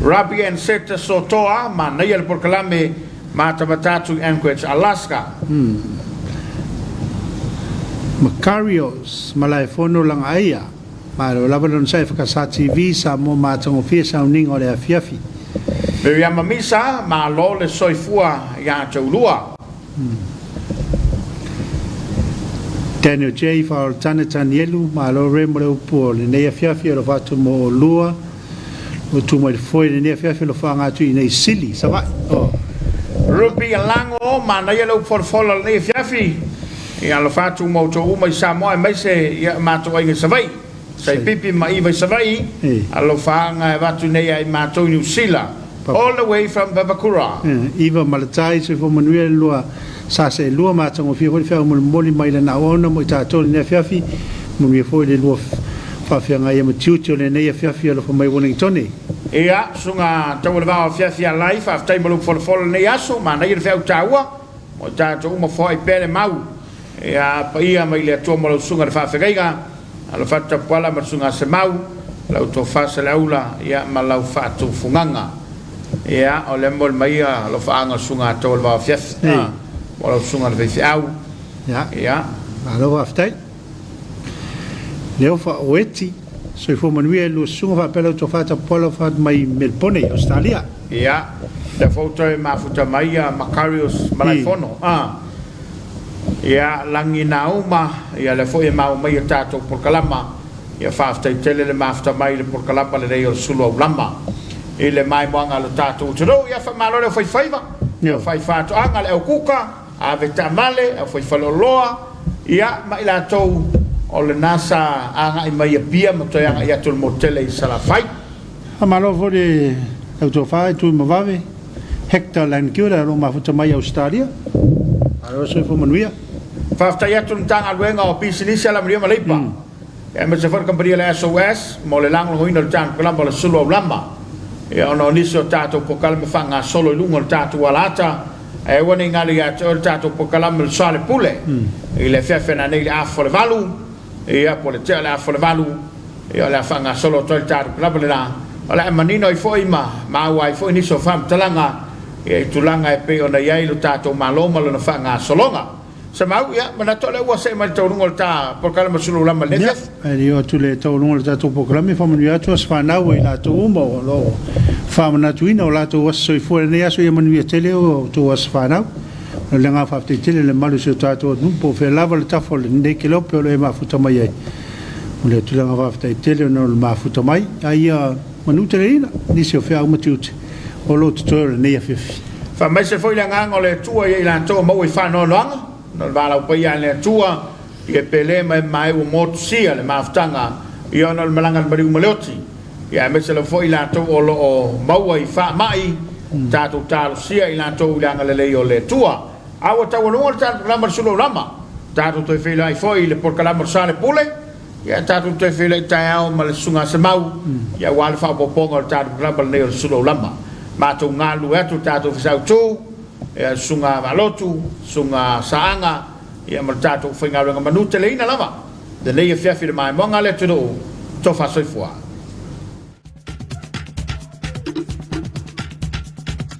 Robbie and Seta Sotoa, manaia le polokalame matamata atu i Anchorage, Alaska. Makarios, Malaefono Lagaaia, Malo lava lona sae whakasā TV, Samoa matagofie sauniga o le afiafi. Miriama Misa, malo le soifua ia te ulua. Daniel J. Faaoletane Tanielu, malo re mo le upu o lenei afiafi, alofa atu mo olua, ua tu mai le foe i lenei afiafi alofa atu i nei Sili, Savaii. Oh. Ruby Alago, manaia le upu folafola o lenei afiafi, ia alofa atu mo outou uma i Samoa aemaise ia matou aiga i Savaii. Saipipi ma Iva i Savaii, alofaaga e avatu nei ia i matou i Niu Sila, all the way from Papakura. Iva ma le Tai, soifua manuia le lua sa seelua ma atagofie foi le feau molimoli mai lana auauna mo i tatou i lenei afiafi, manuia foi le lua faafeagai ai ma tiute o lenei afiafi alofa mai Wellingtone. Ia, Susuga Taualevao Afiafi Alai, faafetai mo lou folafola i lenei aso, manaia le feau taua mo i tatou uma, foai pea le mau, ia paia mai le Atua mo lau susuga i le faafeagaiga. Alofa atu Tapuala ma le Susuga Semau, lau tofa Saleaula ia ma lau faatufugaga. Ia o lea momoli mai ia alofaaga o le Susuga Atoa o le Vao Afiafi mo lau Susuga le Faifeau. Ia. Ia. Malo faafetai. Leo Faaoeti, soifua manuia i lua susuga faapea lau tofa Tapuala alofa atu mai Melbourne, Australia. Ia, lea foi ua toe mafuta mai ia Makarios Malaefono. Ia, lagi nauma, ia lea foi e maua mai a tatou polokalama. Ia faafetai tele le mafuta mai i le polokalama lenei o le Sulu Aulama i le maimoaga a lo tatou atunuu. Ia faamalo le aufaifaiva, le aufaifatoaga, le aukuka, ave taamale, aufaifaleoloa, ia ma i latou o lena sa agai mai i Apia ma toe agai atu i le motu tele i Salafai. Faamalo foi le lau tofa i Tuimavave. Hector Langiura o lo o mafuta mai Ausetalia. Malo le soifua manuia. Faafetai atu i le Matagaluega o Pisinisi, Alamanuia ma Leipa, aemaise foi le kamupani a le SOS mo le lagolagoina o le tatou kalama o le Sulu Aulama. Ia ona o nisi o tatou polokalame faagasolo i luga o le tatou alaata, ae aua ne i galo ia te oe le tatou polokalame o le Soalepule i le afiafi nanei i le afa o le 8, ia po o le tea o le afa o le 8. Ia o le a faagasolo atu ai le tatou lava lena, o le a manino ai foi ma maua ai foi nisi o faamatalaga ia i tulaga e pei ona i ai lo tatou Malo ma lona faagasologa. Semau, ia, manatu o lea ua see mai le taualuga o le ta polokalame o Sulu Lama i lenei Ia, afiafi. ae le i oo atu le taualuga o le tatou polokalame, faamanuia atu aso fanau a i latou uma o lo o faamanatuina o latou aso soifua i lenei aso, ia manuia tele o outou aso fanau. O le agaga faafetai tele i le mamalu o si o tatou atunuu, po o fea lava le tafa o lenei kelope o lo o e mafuta mai ai. Momoli atu le agaga faafetai tele ona o le mafuta mai, a ia manuteleina nisi o feau ma tiute o lo o totoe o lenei afiafi. Faamaise foi le agaga o le Atua ia i latou o maua i faanoanoaga, ona o le valaau paia a le Atua, ia pele ma e mamae ua motusia le mafutaga, ia ona o le malaga a le maliu ma le oti, ia aemaise lava foi i latou o lo o maua i faamai, tatou talosia i latou i le agalelei o le Atua. A ua taualuga le tatou polokalama o le Sulu Aulama, tatou toe feiloai foi i le polokalama o le Salepule, ia tatou toe feiloai taeao ma le Susuga a Semau, ia aua le faaopoopoga o le tatou polokalama lenei o le Sulu Aulama. Matou galulue atu le tatou Ofisa Autu, ia le Susuga Vaalotu, Susuga Saaga, ia ma le tatou aufaigaluega manuteleina lava lenei afiafi i le maimoaga a le atunuu, tofa soifua.